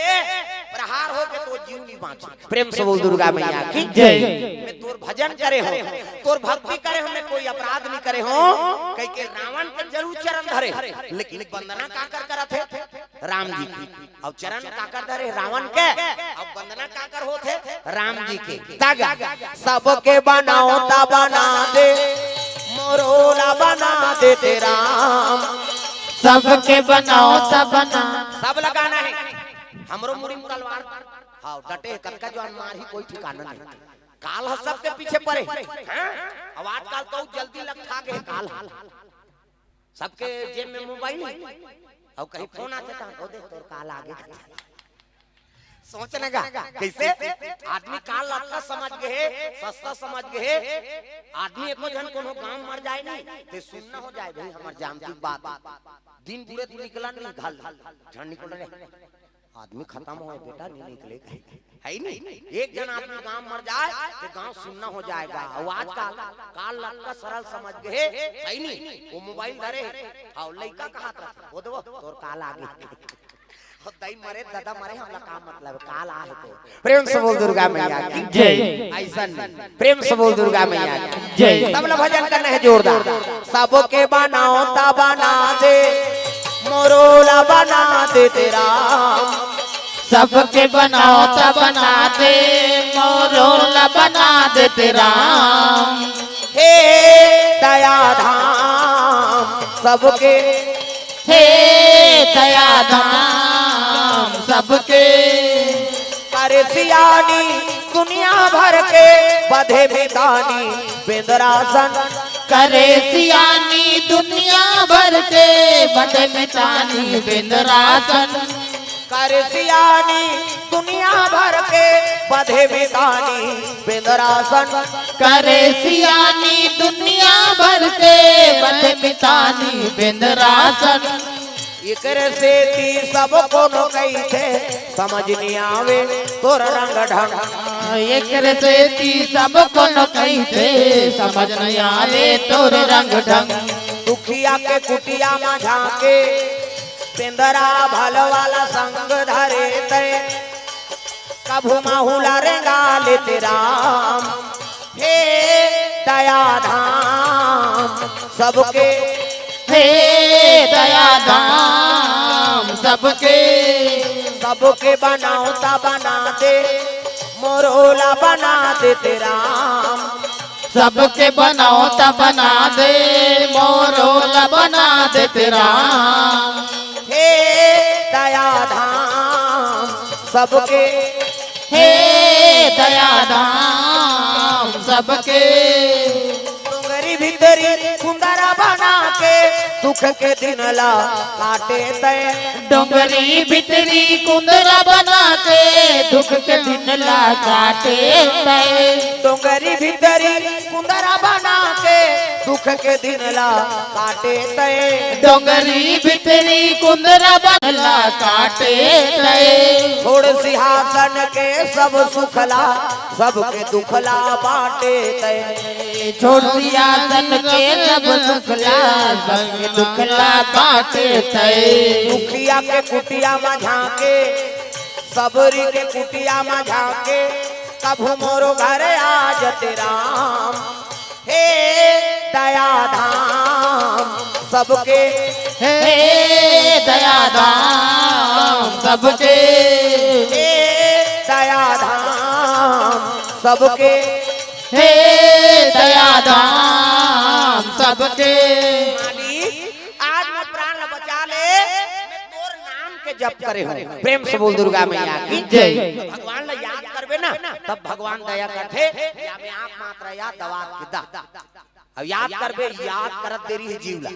प्रहार हो के तो जीव नहीं बांचे। प्रेम से बोल दुर्गा मैया की जय। मैं तोर भजन करे हों, तोर भक्ति करे हों, मैं कोई अपराध नहीं करे हों, कहि के रावण के जरूर चरण धरे, लेकिन वंदना काकर करत हे? राम जी की। अब चरण काकर धरे? रावण के। अब वंदना काकर होत हे? राम जी के। तगा, सबके बनावता बना दे, मोरो ला बना दे ते राम। सबके बनावता बना। सब लगाना है। हमरो मुड़ी में तलवार। हाँ, डटे हे, कतका जुआन मारही, कोई ठिकाना नहीं। काल ह सबके पीछे परे। हाँ? अब आजकल तो जल्दी लग खा गे काल ह। सबके जेब में मोबाइल हे। अउ कहीं फोन आथे त, "ओ देख, तोर काल आगे।" सोच न गा, कइसे? आदमी काल अतका समझ गे हे, सस्ता समझ गे हे। आदमी एको झन कोनो गांव मर जाय नहीं, ते सुन्ना हो जाय, भाई, हमर जानती बात। दिन बुड़े तू निकला नहीं, घल, झन निकल रहे। आदमी खतम होय बेटा, नहीं निकले कहीं। है नी? एक झन आदमी गांव मर जाय, तो गांव सुन्ना हो जाय गा। अउ आजकल काल अतका सरल समझ गे हे, है नी? वो मोबाइल धरे हे। हाँ, लइका कहत रथे, "ओ देवो, तोर काल आगे।" ओ दाई मरे, दादा मरे, हमला का मतलब, काल आहे तो। प्रेम से बोल दुर्गा मैया की जय। अइसन प्रेम से बोल दुर्गा मैया की जय। सब ला भजन करना है जोरदार। सबके बनावता बना दे, मोरो ला बना दे ते राम। सबके बनावता बना दे, मोरो ला बना दे ते राम। हे दया धाम सबके, हे दया धाम सबके। करे सियानी दुनिया भर के, बधे मितानी बेंदरासन। करे सियानी दुनिया भर के, बधे मितानी बेंदरासन। करे सियानी दुनिया भर के, बधे मितानी बेंदरासन। करे सियानी दुनिया भर के, बधे मितानी बेंदरासन। एकरे सेती सब कोनो कहिथे, समझ नइ आवे तोर रंग ढंग। एकरे सेती सब कोनो कहिथे, समझ नइ आवे तोर रंग ढंग। दुखिया के कुटिया म झांके, बेंदरा भलवा ला संग धरे तैं, कभू माहू ला रेंगा ले ते राम। हे दया धाम सबके, हे दया धाम सबके। सबके बनावता बना दे, मोरो ला बना देते राम। सबके बनौता बना दे, मोरो ला बना देते राम। हे दया धाम सबके, हे दया धाम सबके। डोंगरी भीतरी कुंदरा बना के दुख के दिन ला काटे तय। डोंगरी भीतरी कुंदरा बना के दुख के दिन ला काटे तय। डोंगरी भीतरी कुंदरा बना के दुख के दिन ला काटे तय। डोंगरी भीतरी कुंदरा बना ला काटे तय। छोड़ सिंहासन के सब सुखला, सबके दुखला बाटे तय। छोड़ सिंहासन के सब सुखला, सबके दुखला बाटे तय। दुखिया के कुटिया में झांके, सबरी के कुटिया में झांके, कभू मोरो घर आ जते राम। हे दया धाम सबके, हे दया धाम सबके। हे दया धाम सबके। हे दया धाम सबके। मालिक, आज मैं प्राण ला बचा ले, मैं तोर नाम के जप करे हूँ। प्रेम से बोल दुर्गा मैया की जय। भगवान ला याद करबे ना, तब भगवान दया करथे। या में आँख मात्र या दवात के दा। अब याद करबे, याद करत देरी हे जीव ला।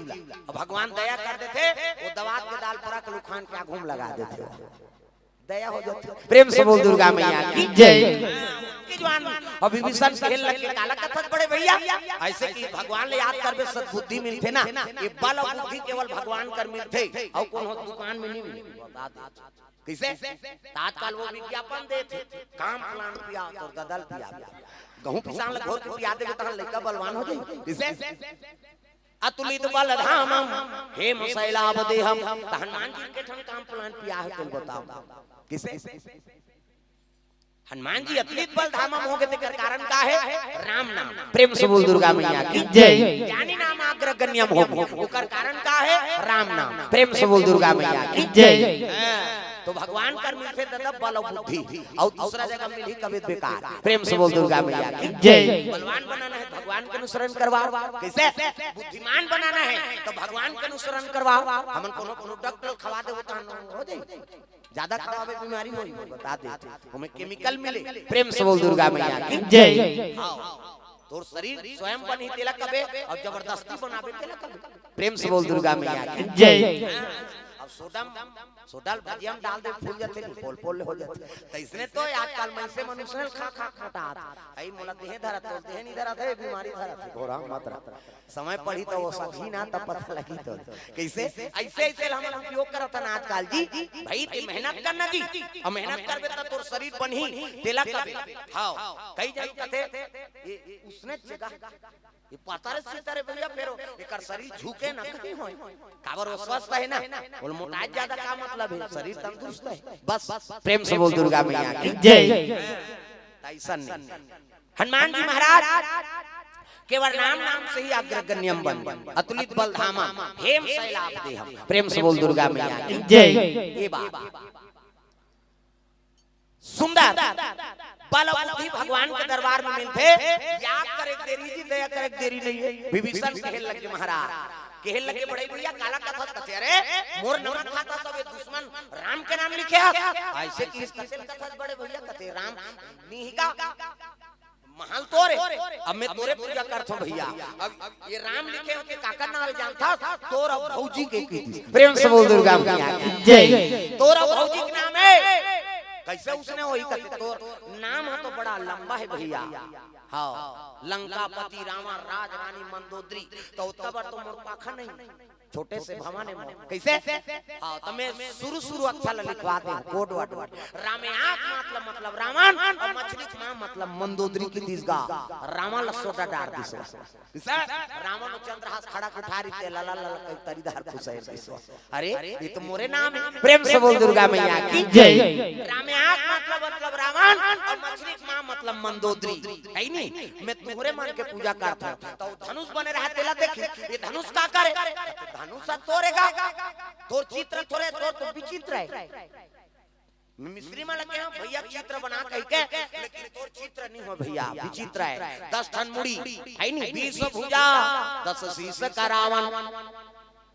अब भगवान दया कर देथे, वो दवात के दाल परा के लुखान के आगू में लगा देथे। दया हो जाथे। प्रेम से बोल दुर्गा मैया की जय। की जवान अब विभीषण कहे लगे, काला कथस बड़े भैया, ऐसे कि भगवान ला याद करबे सद्बुद्धि मिलथे ना। ये बल अउ बुद्धि केवल भगवान कर मिलथे, अउ कोनो दुकान में नहीं मिले। बता दे। कैसे? त आजकल वो विज्ञापन देथे, काम प्लान पिया तोर ददल पिया। गहूं पिसान ला घोर के पिया देबे, तहन लइका बलवान हो जाई। कैसे? अतुलित बल धामम हेम शैलाभ देहम। त हनुमान जी के ठन काम प्लान पिया हे, तुम बताओ। कैसे? हनुमान जी अतुलित बल धामम होगे, तेकर कारण का हे? राम नाम। प्रेम से बोल दुर्गा मैया की जय। ज्ञानी नाम अग्रगण्यम होगे, ओकर कारण का हे? राम नाम। प्रेम से बोल दुर्गा मैया की जय। हाँ, तो भगवान कर मिलथे दादा बल अउ बुद्धि, अउ दूसरा जगह मिलही कबे बेकार। प्रेम से बोल दुर्गा मैया की जय। बलवान बनाना हे, भगवान के अनुसरण करवाओ। कैसे? बुद्धिमान बनाना हे, तो भगवान के अनुसरण करवाओ। हमन कोनो कोनो डॉक्टर खवा देबो, तहन हो जाई। ज्यादा खवाबे, बीमारी होई, बता दे। ओमे केमिकल मिले। प्रेम से बोल दुर्गा मैया की जय। हाँ, तोर शरीर स्वयं बनही, तेला कबे, अउ जबरदस्ती बनाबे, तेला कबे। प्रेम से बोल दुर्गा मैया की जय। अब सोडा, सोडा ल भजिया में डाल दे, फूल जाथे, पोल पोल हो जाथे। तइसने तो आजकल मनसे मन उसने खा खा मोटात। अई मोला देहे धरत, तो देहे नहीं धरत हे, बीमारी धरत हे, घोरा मात्रा। समय पड़ी तो वो सही ना, तब पता लगी तो। कैसे? ऐसे, ऐसे हम लोग उपयोग करत हन आजकल जी। भाई, ते मेहनत करना जी, अउ मेहनत करबे त तोर शरीर बनही, तेला कबे। हाँ, कई जन कथे, ये, ये उसने जगह, ये पतरे सितरे भैया, फेरो एकर शरीर झुके ना कहीं होय। काबर वो स्वस्थ हे ना, बोल मोटाई ज्यादा का मतलब हे, शरीर तंदुरुस्त हे। बस, प्रेम से बोल दुर्गा मैया की जय। ऐसा नहीं। हनुमान जी महाराज केवल राम नाम से ही अग्रगण्यम बन गए। अतुलित बल धामा, हेम शैलाभ देहम। प्रेम से बोल दुर्गा मैया की जय। ये बात सुंदर बल अउ बुद्धि भगवान के दरबार में मिलथे। याद करे के देरी जी, दया करे के देरी नहीं हे। विभीषण कहे लगे महाराज, कहे लगे बड़े भैया, काला कथस कथे, अरे मोर नमक खाता सब ये दुश्मन राम के नाम लिखे हे। ऐसे किस कथे कथस बड़े भैया, कथे राम निहिका महल तोरे, अब मैं तोरे पूजा करथों भैया। अब ये राम लिखे होते काकर नाम जानथस? तोर अउ भौजी के की। प्रेम से बोल दुर्गा मैया की जय। तोर अउ भौजी के नाम हे। कैसे उसने वही कथे, तोर नाम हे तो बड़ा लंबा हे भैया। हाँ, लंकापति रावण राज रानी मंदोदरी, तो उतना बार तो मोर पाखा नहीं। छोटे से भवन हे मोर। कैसे? हाँ, तो मैं शुरू शुरू अच्छा ला लिखवा दे, कोड वर्ड वर्ड। रामे आँख मतलब, मतलब रावण, अउ मछली के माँ मतलब मंदोदरी की दिसगा। रावण ला सोडा डार दिसवा। कैसे? रावण अउ चंद्रहास खड़ा कुठारी ते ला ला ला ला कई तरी धार खुसैर दिसवा। अरे, ये तो मोरे नाम हे। प्रेम से बोल दुर्गा मैया की जय। रामे आँख मतलब, मतलब रावण, अउ मछली के माँ मतलब मंदोदरी। हे नहीं? मैं तुहरे मन के पूजा करथों। तो धनुष बने रहा तेला देखी, ये धनुष का करे? धनुष तोरे का, तोर चित्र थोरे, तोर तो विचित्र हे। मिस्त्री मन लगे, "हाँ भैया, चित्र बना," कहिके, लेकिन तोर चित्र नहीं हो भैया, विचित्र है। दस ठन मुड़ी, है नी, बीस भुजा, दस शीश का रावण।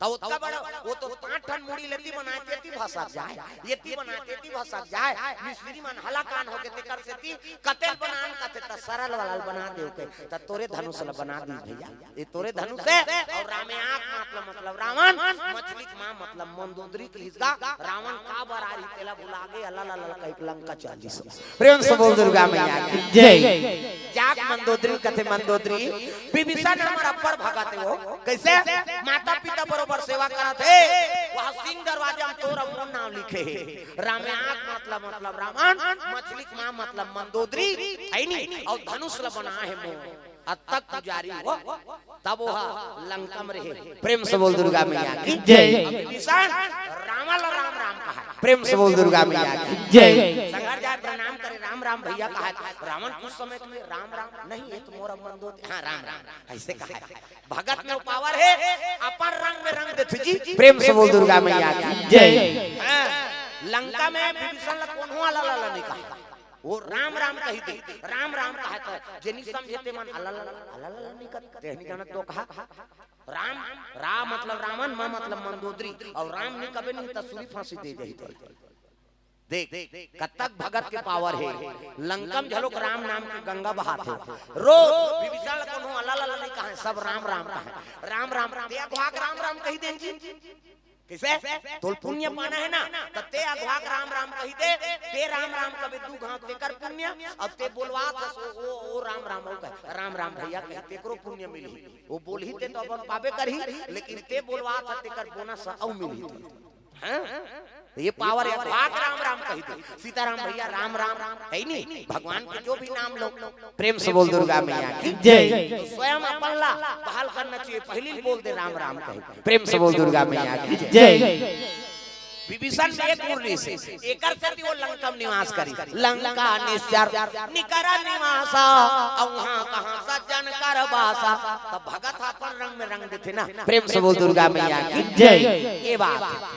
त ओतका बड़ा, वो तो पांच ठन मुड़ी लेती बनाए तेती भसक जाए, येती बनाए तेती भसक जाए। मिस्त्री मन हलाकान होके तेकर सेती कतेल बनान कथे त सरल वाला ल बना दे के, त तोरे धनुष ल बना दी भैया। ये तोरे धनुष है। और रामे आंख मतलब, मतलब रावण, मछली के मां मतलब मंदोदरी के हिसगा। रावण का बरारी तेला भुला गे, अल्लाह ला ला कहिके लंका चल दिस। प्रेम से बोल दुर्गा मैया की जय। जाक मंदोदरी कथे, "मंदोदरी, विभीषण हमर अब्बड़ भगत है वो।" कैसे? माता पिता बरोबर सेवा करत है। वहां सिंह दरवाजा में तोर अउ मोर नाम लिखे है। रामे आंख मतलब, मतलब रावण, मछली के मां मतलब मंदोदरी, है नी? और धनुष ल बना है मोर। अतक पुजारी हो, तब वो लंका में रहे। प्रेम से बोल दुर्गा मैया की जय। अब विभीषण रावण ल राम राम कहा है। प्रेम से बोल दुर्गा मैया की जय। संघर जाए प्रणाम करे, "राम राम भैया" कहा है। रावण कुछ समय के लिए, "राम राम नहीं, ये तो मोर मंदोदरी, हाँ राम राम," ऐसे कहा है। भगत में वो पावर है, अपन रंग में रंग देथे जी। प्रेम से बोल दुर्गा मैया की जय। हाँ, लंका में विभीषण ल कोनो अलाला नहीं कहा, वो राम राम कहि दे, राम राम कहा त जेनी समझे ते मन अलाला, अलाला नहीं कर, ते नहीं जानत तो कहा। राम, रा मतलब रावण, म मतलब मंदोदरी, और राम नहीं कबे नहीं त सूली फांसी दे जाही तो। देख, कतक भगत के पावर है। लंका में घलोक राम नाम के गंगा बहात है। रोज विभीषण ल कोनो अलाला नहीं कहा, सब राम राम कहा। राम राम, ते अघवाक राम राम कहि देन जी। कैसे? तोल पुण्य पाना है ना, त ते अघवाक राम राम कहि दे, ते राम राम कबे दू घाव तेकर पुण्य, अब ते बोलवात हस, ओ, ओ, ओ राम राम, ओ कहे, राम राम भैया कहे, तेकरो पुण्य मिलही। वो बोलही ते तो अपन पाबे करही, लेकिन ते बोलवात हस, तेकर बोनस अउ मिलही ते। हाँ? तो ये पावर है, अघवाक राम राम कहि दे, सीताराम भैया राम राम, है नी? भगवान के जो भी नाम लो, प्रेम से बोल दुर्गा मैया की जय। तो स्वयं अपन ला पहल करना चाहिए, पहली बोल दे राम राम कहे। प्रेम से बोल दुर्गा मैया की जय। विभीषण एक उर्री से, एकर सेती वो लंका में निवास करी। लंका निश्चर निकर निवासा, अउ वहाँ कहाँ सज्जन कर बासा। तब भगत अपन रंग में रंग देथे ना। प्रेम से बोल दुर्गा मैया की जय। ये बात।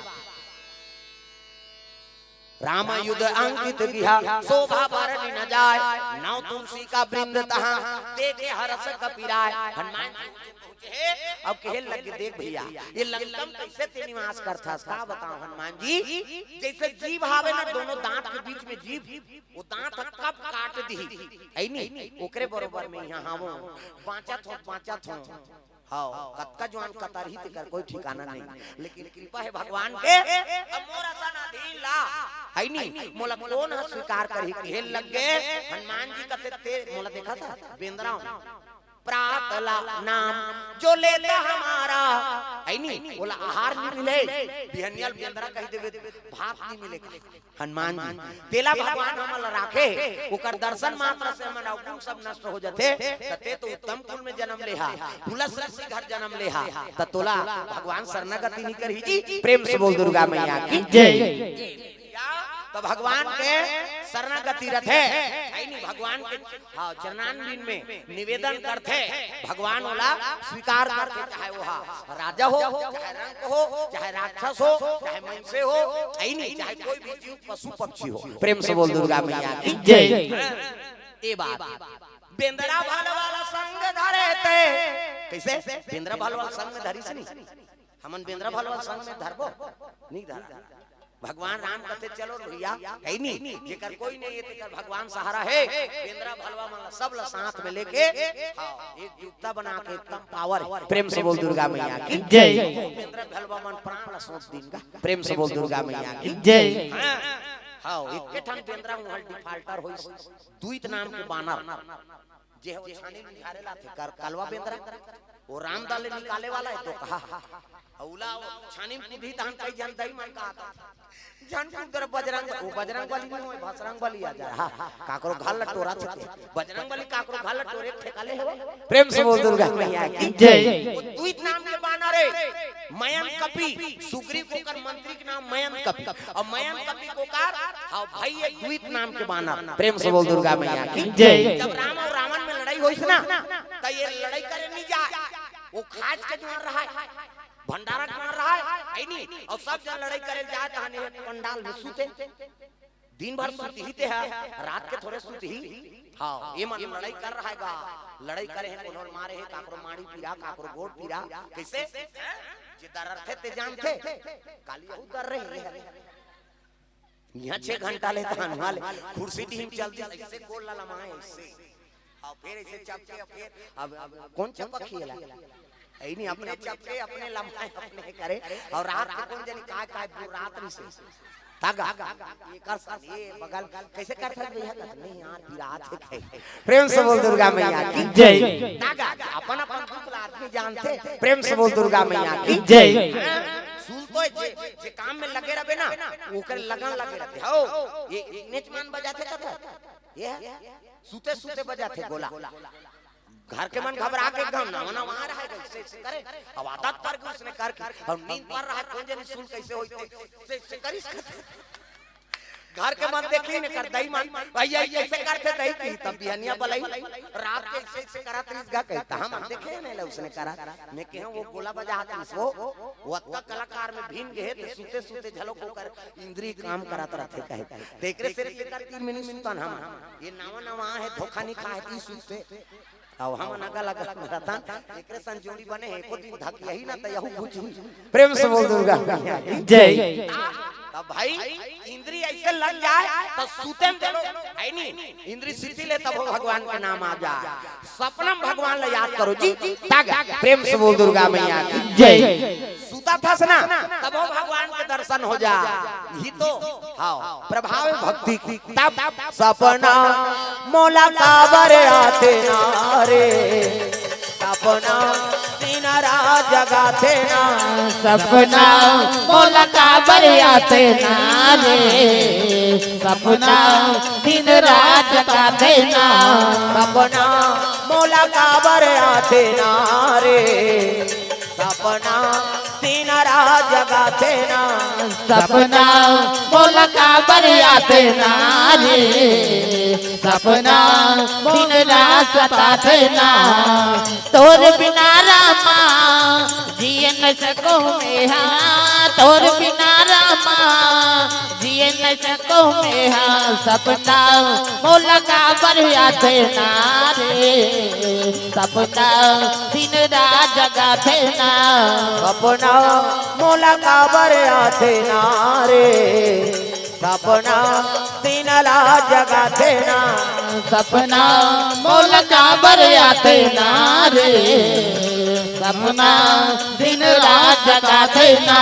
राम युद्ध अंकित गिहा, शोभा बरनि न जाय। नव तुलसी का वृंद तहाँ, देखे हरष कपि राय। हनुमान जी पहुँचे हैं, अब कहे लगे, "देख भैया, ये लंका में कैसे ते निवास करथस, का बताओ हनुमान जी?" जैसे जीभ आवे ना, दोनों दांत के बीच में जीभ, वो दांत ह कब काट दिही, है नी? ओकरे बरोबर में यहाँ हावों, बाँचत हों, बाँचत हों। हाँ, कतका जुआन कतरही तेकर कोई ठिकाना नहीं, लेकिन कृपा है भगवान के। अब मोर असन अधीन ला, है नी, मोला कोन ह स्वीकार करही? कहे लगे हनुमान जी कथे, ते मोला देखा था बेंदरा हूँ, प्रात ला नाम जो लेता हमारा, है नी, ओला आहार नहीं मिले, बिहनिया ल बेंदरा कहि देबे, भात नहीं मिले। हनुमान जी, तेला भगवान हमन ला राखे, ओकर दर्शन मात्र से हमन अवगुण सब नष्ट हो जथे। त ते तो उत्तम कुल में जन्म लेहा, पुलस ऋषि घर जन्म लेहा, त तोला भगवान शरणागति नहीं करही जी। प्रेम से बोल दुर्गा मैया की जय। तो भगवान के शरणागति रथे, है नी? भगवान के, हाँ, चरणारविंद में निवेदन करथे, भगवान ओला स्वीकार करथे, चाहे वो हा राजा हो, चाहे रंक हो, चाहे राक्षस हो, चाहे मनुष्य हो, है नी, चाहे कोई भी जीव, पशु पक्षी हो। प्रेम से बोल दुर्गा मैया की जय। ये बात। बेंदरा भलवा ल संग धरे ते। कैसे? बेंदरा भलवा ल संग धरिस नी। हमन बेंदरा भलवा ल संग में धरबो? नहीं धरा। भगवान राम कथे, "चलो भैया, है नी, जेकर कोई नहीं है, तेकर भगवान सहारा है।" बेंदरा भलवा मन ला, सब ला साथ में लेके, हाँ, एकजुटता बना के एकदम पावर है। प्रेम से बोल दुर्गा मैया की जय। बेंदरा भलवा मन प्राण ला सौंप दिन का। प्रेम से बोल दुर्गा मैया की जय। हाँ, हाँ, एक ठन बेंदरा उहाँ डिफाल्टर होइस, द्वित नाम के बानर, जे हो छानी में झारे लाथे, कर, कलवा बेंदरा, वो रामदाले निकाले वाला है, तो कहा, अउला वो छानी में कूदही तहन कई झन दई मन कहा था। झन कूद डर बजरंग, वो बजरंग बली नहीं होय, भसरंग बली आ जा। हाँ, काकरो घर ल टोरथे, बजरंग बली काकरो घर ल टोरे के ठेका ले हो। प्रेम से बोल दुर्गा मैया की जय। वो द्वित नाम के बानर है, मयंक कपि, सुग्रीव ओकर मंत्री के नाम मयंक कपि, और मयंक कपि ओकर, हाँ भाई, ये द्वित नाम के बानर। प्रेम से बोल दुर्गा मैया की जय। जब राम और रावण में लड़ाई होइस ना, त ये लड़ाई करे नहीं जाए, वो खाज के जुआर रहा है, भंडारा जुआर रहा है, है नी? और सब जन लड़ाई करे जाए, तहन ये पंडाल में सूते। दिन भर सुतही ते ह, रात के थोरे सुतही। हाँ, ये मन लड़ाई कर रहा है गा, लड़ाई करे हे, कोनो ल मारे हे, काकरो माड़ी पीरा, काकरो गोड़ पीरा, कैसे? जे दररथे ते जानथे, काली यहू दर रहे हे। यहाँ छह घंटा ले तान वाले, कुर्सी डीम चल दी, ऐसे गोड़ ला लमाए, ऐसे। और फिर ऐसे चपके, और फिर अब, अब कौन चपक ही ला? ऐ नहीं, अपने चपके, अपने लमाए, अपने करे, और रात के कौन जानी काय, काय बुर रात नहीं से। तागा, ये कर सन, ये बगल, कैसे कर सकते भैया? नहीं यार, फिर रात है। प्रेम से बोल दुर्गा मैया की जय। तागा, अपन, अपन दुख ला आदमी जानथे। प्रेम से बोल दुर्गा मैया की जय। सुन तो जे, जे काम में लगे रहे ना, ओकर लगन लगे रहे। हो, ये, ये नेचमान बजाथे कथा। ये सुते सुते बजाथे गोला। घर के मन घबरा के एकदम नवा नवा आ रहा है, ऐसे ऐसे करे। अब आदत पड़ गई उसने करके, और नींद पड़ रहा है, कौन जानी सुन कैसे होई ते, ऐसे ऐसे करिस करते। घर के मन देखी ने कर दई मन, भैया ये कैसे करते दई की, तब बिहनिया बलाई, रात के ऐसे ऐसे करत रहिस गा कही, त हम देखे नहीं ला उसने करा। मैं कहे वो गोला बजा हाथ वो, वो अतका कलाकार में भीन गए, तो सुते सुते झलक होकर इंद्री काम करत रहते कहे। तेकरे से लेकर तीन मिनट सुतन हम, ये नवा नवा है, धोखा नहीं खाए, ती सुते। अब हम नगा लगा रतन, एकरे सन जोड़ी बने हे, एको दिन धक यही ना त यहू कुछ हुई। प्रेम से बोल दुर्गा मैया की जय। तब भाई, इंद्री ऐसे लग जाए, तो सुते में चलो, है नी? इंद्री शिथिल हे, तब वो भगवान के नाम आ जाए। सपना में भगवान ला याद करो जी, तागा। प्रेम से बोल दुर्गा मैया की जय। सुता था ना, तब वो भगवान के दर्शन हो जा। ही तो, हाँ, प्रभाव भक्ति की। तब सपना मोला काबर आते ना रे, सपना दिन रात जगाते ना। सपना मोला काबर आते ना रे, सपना दिन रात जगाते ना। सपना मोला काबर आते ना रे, सपना दिन रात जगाते ना। सपना मोला काबर आते ना रे, सपना दिन रात सताते ना। तोर बिना रामा जिए न सको मेहा, तोर बिना रामा जिए न सको मेहा। सपना मोला काबर आते ना रे, सपना दिन रात जगाते ना। सपना मोला काबर आते ना रे, सपना दिन रात जगाते ना। सपना मोला काबर आते ना रे, सपना दिन रात जगाते ना।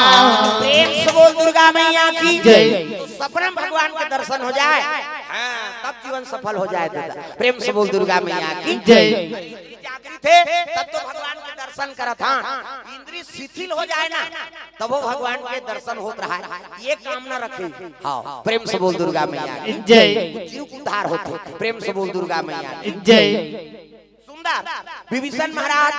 प्रेम से बोल दुर्गा मैया की जय। तो सपना में भगवान के दर्शन हो जाए, हाँ, तब जीवन सफल हो जाए दादा। प्रेम से बोल दुर्गा मैया की जय। जागृत हे, तब तो भगवान के दर्शन करत हाँ। इंद्री शिथिल हो जाए ना, तब वो भगवान के दर्शन होत रहा है। ये कामना रखे। हाँ, प्रेम से बोल दुर्गा मैया की जय। जीव उद्धार होते। प्रेम से बोल दुर्गा मैया की जय। सुंदर विभीषण महाराज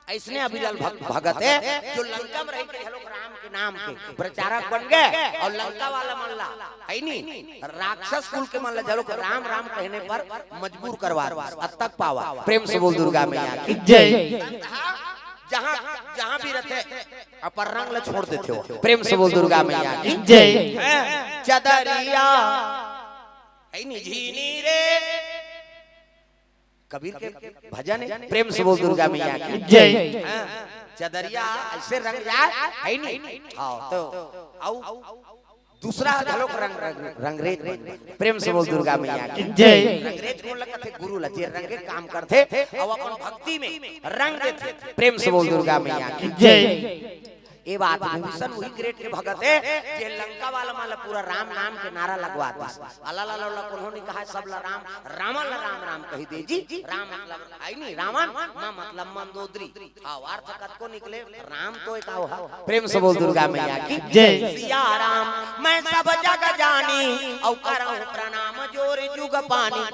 ऐसने अविरल भग-, भगत हे, जो लंका में रह के घलोक राम के नाम के प्रचारक बन गए और लंका वाला मन ला, है नी, राक्षस कुल के मन ला घलोक राम राम कहने पर मजबूर करवा दे। अतक पावा। प्रेम से बोल दुर्गा मैया की जय। जहाँ, जहाँ भी रहते, अपन रंग ला छोड़ देते हो। प्रेम से बोल दुर्गा मैया की जय। चदरिया, है नी, झीनी रे, कबीर के भजन हे, प्रेम से बोल दुर्गा मैया की जय। हाँ, चदरिया ऐसे रंग जाए, है नी? हाँ, तो आऊ दूसरा घलोक रंग, रंग, रंगरेज बन जाए। प्रेम से बोल दुर्गा मैया की जय। रंगरेज कोन लगथे? गुरु ला, जे रंग के काम करथे, अउ अपन भक्ति में रंग देथे। प्रेम से बोल दुर्गा मैया की जय। ए बात विभीषण वही ग्रेड के भगत हे, जे लंका वाला मन ला पूरा राम नाम के नारा लगवा दिस। अला ला ला ला कोनो नहीं कहा, सब ला राम, रावण ला राम राम कही दे जी। राम मतलब आई नहीं रावण, माँ मतलब मंदोदरी। हाँ, अर्थ कतको निकले, राम तो एक आओ हा। प्रेम से बोल दुर्गा मैया की जय। सिया राम मैं सब जग जानी, अउ करहु प्रणाम जोर जुग पानी।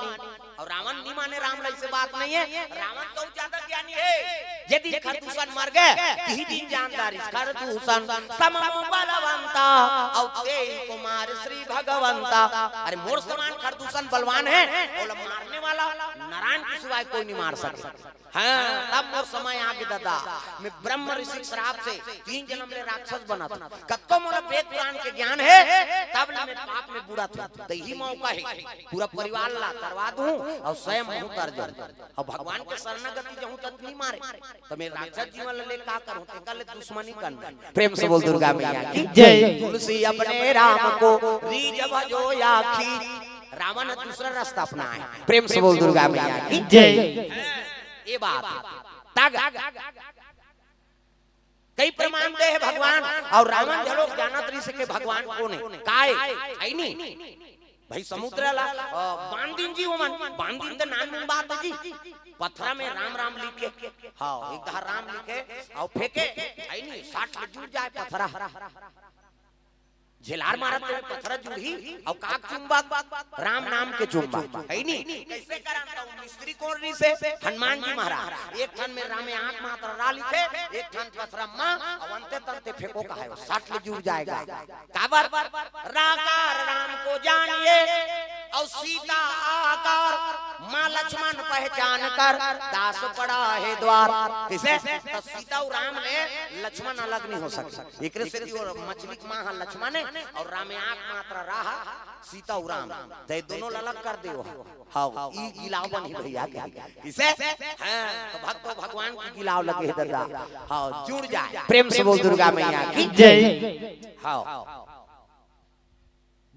अउ रावण नहीं माने राम ला, ऐसे बात नहीं हे। रावण तो ज्यादा ज्ञानी हे, यदि खरदूषण मर गे, तिही दिन जान डारिस, खरदूषण सममो बलवंता, अउ तेहि को मारे श्री भगवंता। अरे मोर समान खरदूषण बलवान हे, ओला मारने वाला नारायण के सिवाय कोई नहीं मार सके। हाँ, तब मोर समय आगे दादा, मैं ब्रह्म ऋषि के श्राप से तीन जन्म ले राक्षस बनत हँव। कतको मोला वेद पुराण के ज्ञान हे, तब ले मैं पाप में बुड़त हँव। त इही मौका हे, पूरा परिवार ला तरवा दूँ अउ स्वयं महूँ तर जाहूँ। अउ भगवान के शरणागति जाहूँ त नहीं मारे, त मैं राक्षस जीवन ले का करहूँ, तेकर ले दुश्मनी करना। प्रेम से बोल दुर्गा मैया की जय। तुलसी अपने राम को रीझ भजो आखिरी। रावण ह दूसरा रास्ता अपनाए। प्रेम से बोल दुर्गा मैया की जय। ये बात तग कई प्रमाण दे हे भगवान। अउ रावण घलो जानत रहिस हे के भगवान कोन हे, काय हे, हे नी? भाई समुद्र ला, अ, बांध दिन जी ओमन, बांध दिन त नानमुन बात हे जी। पथरा में राम राम लिखे, हाँ, एक धार राम लिखे, अउ फेंके, हे नी, साठ ले जुड़ जाए पथरा। झेलार मारत तेन पथरा जुड़ही, अउ काक चुंबक, राम नाम के चुंबक, हे नी? कइसे करन त मिस्त्री कोन रहिस हे? हनुमान जी महाराज। एक ठन में रामे आंख मात्र रा लिखे, एक ठन पथरा मा, अउ अंते तंते फेंको कहाय, साठ ले जुड़ जाए। काबर? राकार राम को जानिए, अउ सीता आकार, माँ लक्ष्मण पहचान कर, दास पड़ा है द्वार। कइसे? त सीता अउ राम ले लक्ष्मण अलग नहीं हो सकय। एकरे सेती ओ मछली के माँ ह लक्ष्मण हे अउ रामे आंख मात्र रा ह सीता अउ राम, त ये दोनों ल अलग कर दे। हाँ, ई गिलाव बनही भैया के। कइसे? हाँ, त भक्तो भगवान के गिलाव लगे हे दादा। हाँ, जुड़ जाए। प्रेम से बोल दुर्गा मैया की जय। हाँ।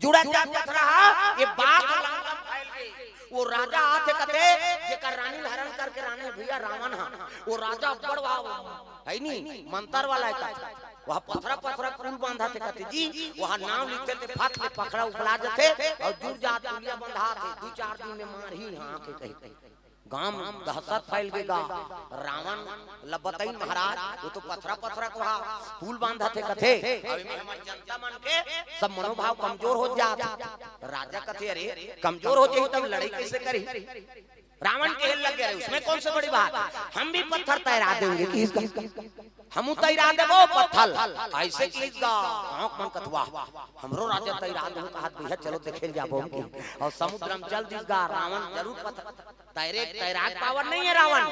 जुड़त जात पथरा ह, ये बात लंका म फैल गे। ओ राजा आथे कथे, जेकर रानी ल हरण करके रानी भैया रावण ह। ओ राजा बड़ वा-, हे नी, मंतर वाला हे कथे। ओहा पथरा पथरा पुल बांधथे कथे जी, ओहा नाव लिखथे ते फट ले पथरा उफला जथे, अउ जुड़ जात पुलिया बंधाथे, दू चार दिन में मारही इहाँ आके कहि। गांव दहशत फैल गे गा। रावण ल बतइन महाराज, ओ तो पथरा पथरा के ओहा पुल बांधथे कथे, अउ एमे हमर जनता मन के सब मनोभाव कमजोर हो जात। राजा कथे, अरे कमजोर हो जाही तब लड़ाई कइसे करही? रावण कहे लग गे, अरे उसमें कौन सी बड़ी बात है, हम भी पत्थर तैरा देंगे। कहिस गा, हमू तैरा देबो पत्थर। अइसे कहिस गा, गांव के मन कथे वाह, हमरो राजा तैरा देबो कहत भैया, चलो देखे ल जाबो हम की। अउ समुद्र म चल दिस गा, रावण जरूर पत्थर तैरे, तैराक पावर नहीं है रावण,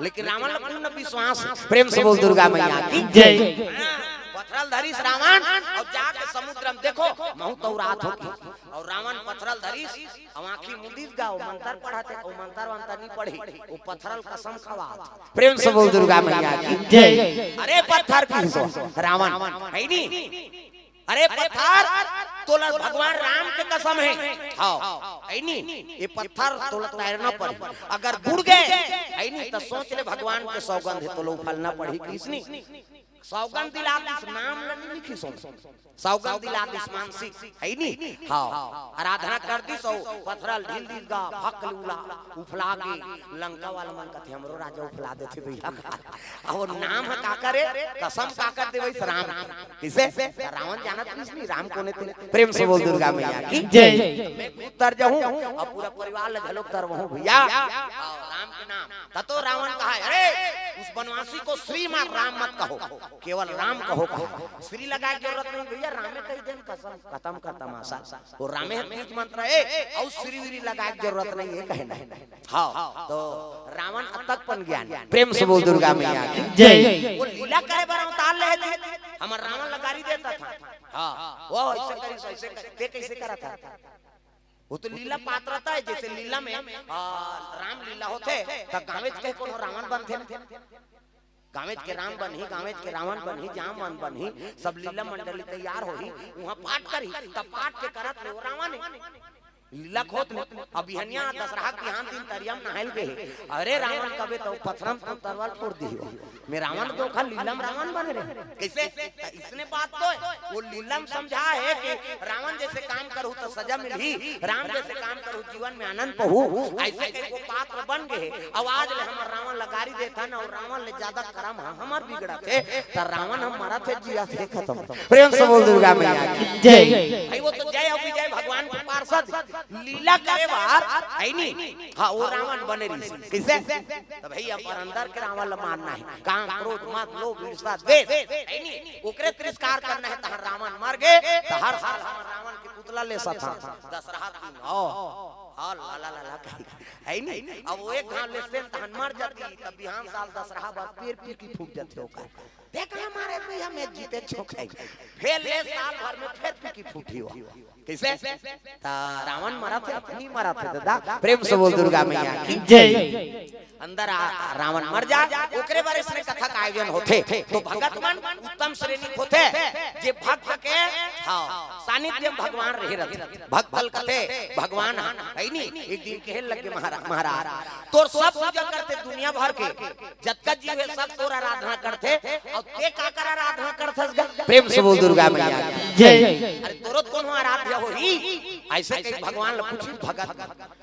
लेकिन रावण ल पूर्ण विश्वास हे। प्रेम से बोल दुर्गा मैया की जय। हाँ, पथरा ल धरिस रावण, अउ जाके समुद्र म देखो, महूँ तौरात हों। अउ रावण पथरा ल धरिस, अउ आँखी मुंदिस गा, ओ मंतर पढ़थे, ओ मंतर वंतर नहीं पढ़े, ओ पथरा ल कसम खवाथे। प्रेम से बोल दुर्गा मैया की जय। अरे पत्थर की सो रावण, हे नी? अरे पत्थर, तोला भगवान राम के कसम हे। हाँ, हे नी? ये पत्थर तोला तैरना पड़ही। अगर बुड़ गे, हे नी, त सोच ले भगवान के सौगंध हे, तोला उफलना पड़ही। कइसने? सौगंध दिला दिस, नाम ल नहीं लिखिस। सौगंध दिला दिस मानसिक, हे नी? हाँ, आराधना कर दिस, अउ पथरा ल ढील दिस गा, फक ले उला, उफला गे। लंका वाला मन कथे, हमरो राजा उफला देथे भैया का। अउ नाम ह काकर हे, कसम काकर देवइस राम के। कइसे? रावण जानत रहिस नहीं राम कोन हे ते। प्रेम से बोल दुर्गा मैया की जय। मैं उतर जाहूँ अउ पूरा परिवार ल घलोक तरवाहूँ भैया। अउ राम के नाम। त तो रावण कहा, अरे उस बनवासी को श्रीमान राम मत कहो, केवल राम कहो कहा। श्री लगाए के जरूरत नहीं भैया, रामे कहि देन कसम, खतम कर तमाशा। ओ रामे ह बीज मंत्र हे, अउ श्री व्री लगाए के जरूरत नहीं हे कहना। हाँ, त रावण अतक पन ज्ञानी। प्रेम से बोल दुर्गा मैया की जय। ओ लीला करे बर अवतार ले हे जी। हमर रावण ल गारी देत हे। हाँ, ओ अइसे करिस, अइसे करिस, ते कइसे करत हस? ओ तो लीला पात्रता हे, जइसे लीला में, आ, राम लीला होथे, त गाँवेच के कोनो रावण बनथे ना। गाँवेच के राम बनही, गाँवेच के रावण बनही, जामवन बनही, सब लीला मंडली तैयार होही, उहाँ पाठ करही, त पाठ के करत ले ओ रावण हे। लीला खोत ले, अब बिहनिया दसरहा के बिहान दिन तरिया म नहाय ल गे हे। अरे रावण कबे त ओ पथरा म तो तरवार फोर दिही। मैं रावण तो खा लीला म रावण बने रहेंव। कइसे? त इसने बात तो हे। ओ लीला म समझा हे कि रावण जइसे काम करहूँ त सजा मिलही, राम जइसे काम करहूँ जीवन में आनंद पहूँ। अइसे के ओ पात्र बन गे हे। अउ आज ले हमर रावण ल गारी देथन अउ रावण ले जादा करम ह हमर बिगड़त हे। त रावण ह मरत हे, जियत हे, खतम। प्रेम से बोल दुर्गा मैया की जय। भाई ओ तो जय अउ विजय भगवान के पार्षद। लीला करे बर, है नी? हाँ, वो रावण बने रहिस। कइसे? त भइया, पर अंदर के रावण ल मारना हे। काम, क्रोध, मद, लोभ, ईर्ष्या, द्वेष, है नी? ओकरे तिरस्कार करना हे। तहन रावण मर गे, त हर साल हमर रावण के पुतला लेसत हन। दशहरा दिन, ओ, ओ, ला, ला, ला, ला, कही, है नी? अब वो एक घाव लेसतेन, तहन मर जातिस, त बिहान साल दशहरा बर फेर पीकी फूट जाथे ओकर। देख ना मारे भइया, मैं जीते छोक है। फेर ले साल भर में फेर पीकी फूटी हो। कइसे? त रावण मरत हे, नी मरत हे दादा। प्रेम से बोल दुर्गा मैया की जय। अंदर आ, रावण मर जाय, ओकरे बर अइसने कथा का आयोजन होथे। त भगत मन उत्तम श्रेणी के होथे, जे भक्त के, हाँ, सानिध्य में भगवान रहे रहिथे। भक्त ल कथे भगवान ह, है नी? एक दिन कहे लगे महारा-, महाराज, तोर सब पूजा करथे दुनिया भर के, जतका जीव हे सब तोर आराधना करथे, अउ तें काकर आराधना करथस गा? प्रेम से बोल दुर्गा मैया की जय। अरे तोरो त कोनो आराध्य होही, अइसे कहि भगवान ल पूछिस भगत।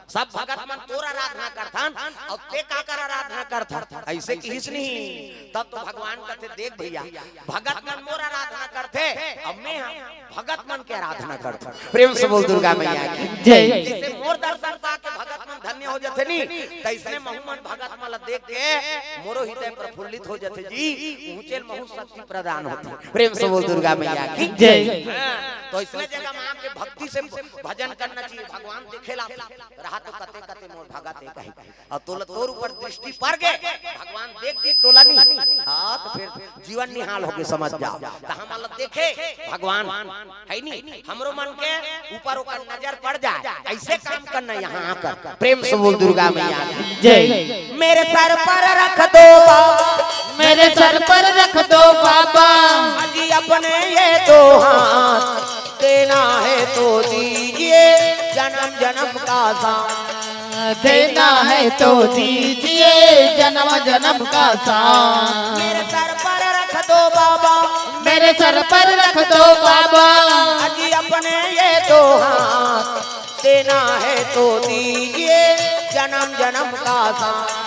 सब भगत मन तोर आराधना करथन, अउ तें काकर आराधना करथस? अइसे कहिस नहीं। तब तो भगवान कथे, देख भइया, भगत मन मोर आराधना करथे, अउ मैं ह भगत मन के आराधना करथों। प्रेम से बोल दुर्गा मैया की जय। जइसे मोर दर्शन पाके भगत मन धन्य हो जाथे नी, तइसने महू मन भगत मन ला देख के मोरो हृदय प्रफुल्लित हो जाथे जी। ऊंचे महू शक्ति प्रदान होथे। प्रेम से बोल दुर्गा मैया की जय। हाँ, त अइसने जगह माँ के भक्ति से भजन करना चाहिए। भगवान देखेला रहा त कते कते मोर भगत हे कही। अउ तोला तोर ऊपर दृष्टि पर गे, भगवान देख दिस तोला नी, हाँ, त फेर जीवन निहाल होगे, समझ जाव। त हमन ला देखे भगवान, है नी, हमरो मन के ऊपर ओकर नजर पड़ जाय, अइसे काम करना यहाँ आकर। प्रेम से बोल दुर्गा मैया की जय। मेरे सर पर रख दो बाबा, मेरे सर पर रख दो बाबा, अजी अपने ये दो हाथ, देना है तो दीजिए जन्म जन्म का साथ। देना है तो दीजिए जन्म जन्म का साथ। मेरे सर पर रख दो बाबा, मेरे सर पर रख दो बाबा, अजी अपने ये दो हाथ, देना है तो दीजिए जन्म जन्म का साथ।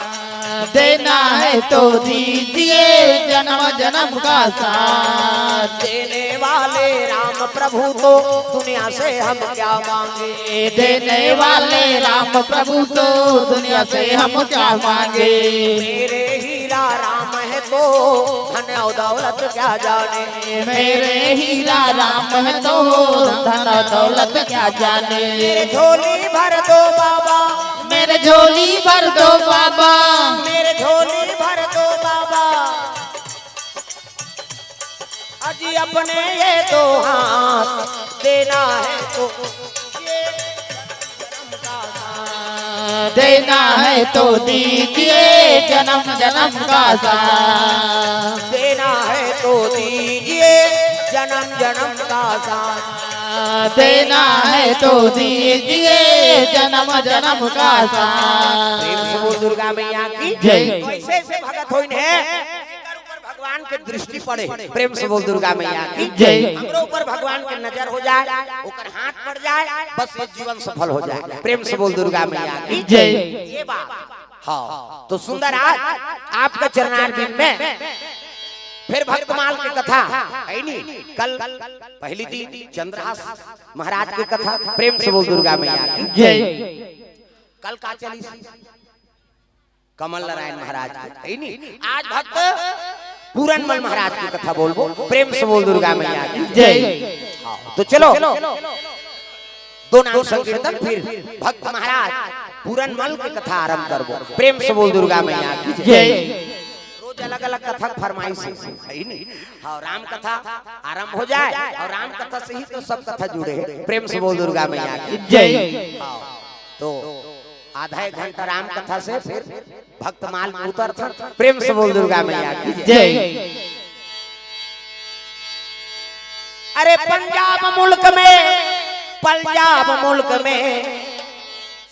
देना है तो दीजिए जन्म जन्म का साथ। देने वाले राम प्रभु तो दुनिया से हम क्या मांगे, देने वाले राम प्रभु तो दुनिया से हम क्या मांगे। मेरे हीरा राम है तो धन और दौलत क्या जाने, मेरे हीरा राम है तो धन और दौलत क्या जाने। मेरे झोली भर दो बाबा, मेरे झोली भर दो बाबा, मेरे झोली भर दो बाबा। अजी अपने ये दो हाथ, देना है तो ये जन्म का साथ। देना है तो दीजिए जन्म जन्म का साथ। देना है तो दीजिए जन्म जन्म का साथ। देना है तो दीजिए जन्म जन्म का साथ। प्रेम से बोल दुर्गा मैया की जय। कइसे अइसे भगत होइन हे, एकर ऊपर भगवान के दृष्टि पड़े। प्रेम से बोल दुर्गा मैया की जय। हमरो ऊपर भगवान के नजर हो जाय, ओकर हाथ पड़ जाय, बस ये जीवन सफल हो जाय। प्रेम से बोल दुर्गा मैया की जय। ये बात, हाँ, त सुंदर आज आपके चरणारविंद में फेर भक्तमाल के कथा, है नी? कल पहली दिन चंद्रहास महाराज के कथा। प्रेम से बोल दुर्गा मैया की जय। कल का चलिस? कमल नारायण महाराज के, है नी? आज भक्त पूरनमल महाराज के कथा बोलबो। प्रेम से बोल दुर्गा मैया की जय। हाँ, त चलो, दो नाम संकीर्तन, फिर भक्त महाराज पूरनमल के कथा आरंभ करबो। प्रेम से बोल दुर्गा मैया की जय। रोज अलग-अलग कथा के फरमाइश हे, है नी? हाँ, राम कथा आरंभ हो जाय अउ राम कथा से ही तो सब कथा जुड़े हे। प्रेम से बोल दुर्गा मैया की जय। हाँ, त आधा एक घंटा राम कथा से फिर भक्तमाल उतरथन। प्रेम से बोल दुर्गा मैया की जय। अरे पंजाब मुल्क में, पंजाब मुल्क में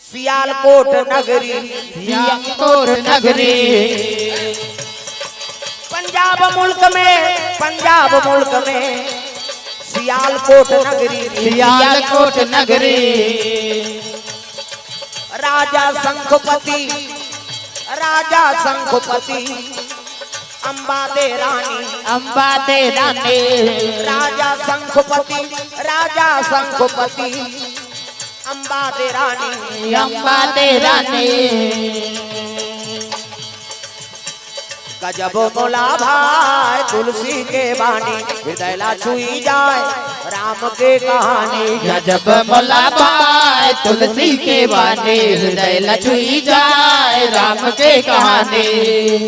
सियालकोट नगरी, सियालकोट नगरी। पंजाब मुल्क में, पंजाब मुल्क में सियालकोट नगरी, सियालकोट नगरी। राजा शंखपति, राजा शंखपति, अम्बा दे रानी, अम्बा दे रानी। राजा शंखपति, राजा शंखपति, अम्बा दे रानी, अम्बा दे रानी। गजब मोला भाए तुलसी के बानी, हृदय ला छुई जाए राम के कहानी। गजब मोला भाए तुलसी के बानी, हृदय ला छुई जाए राम के कहानी।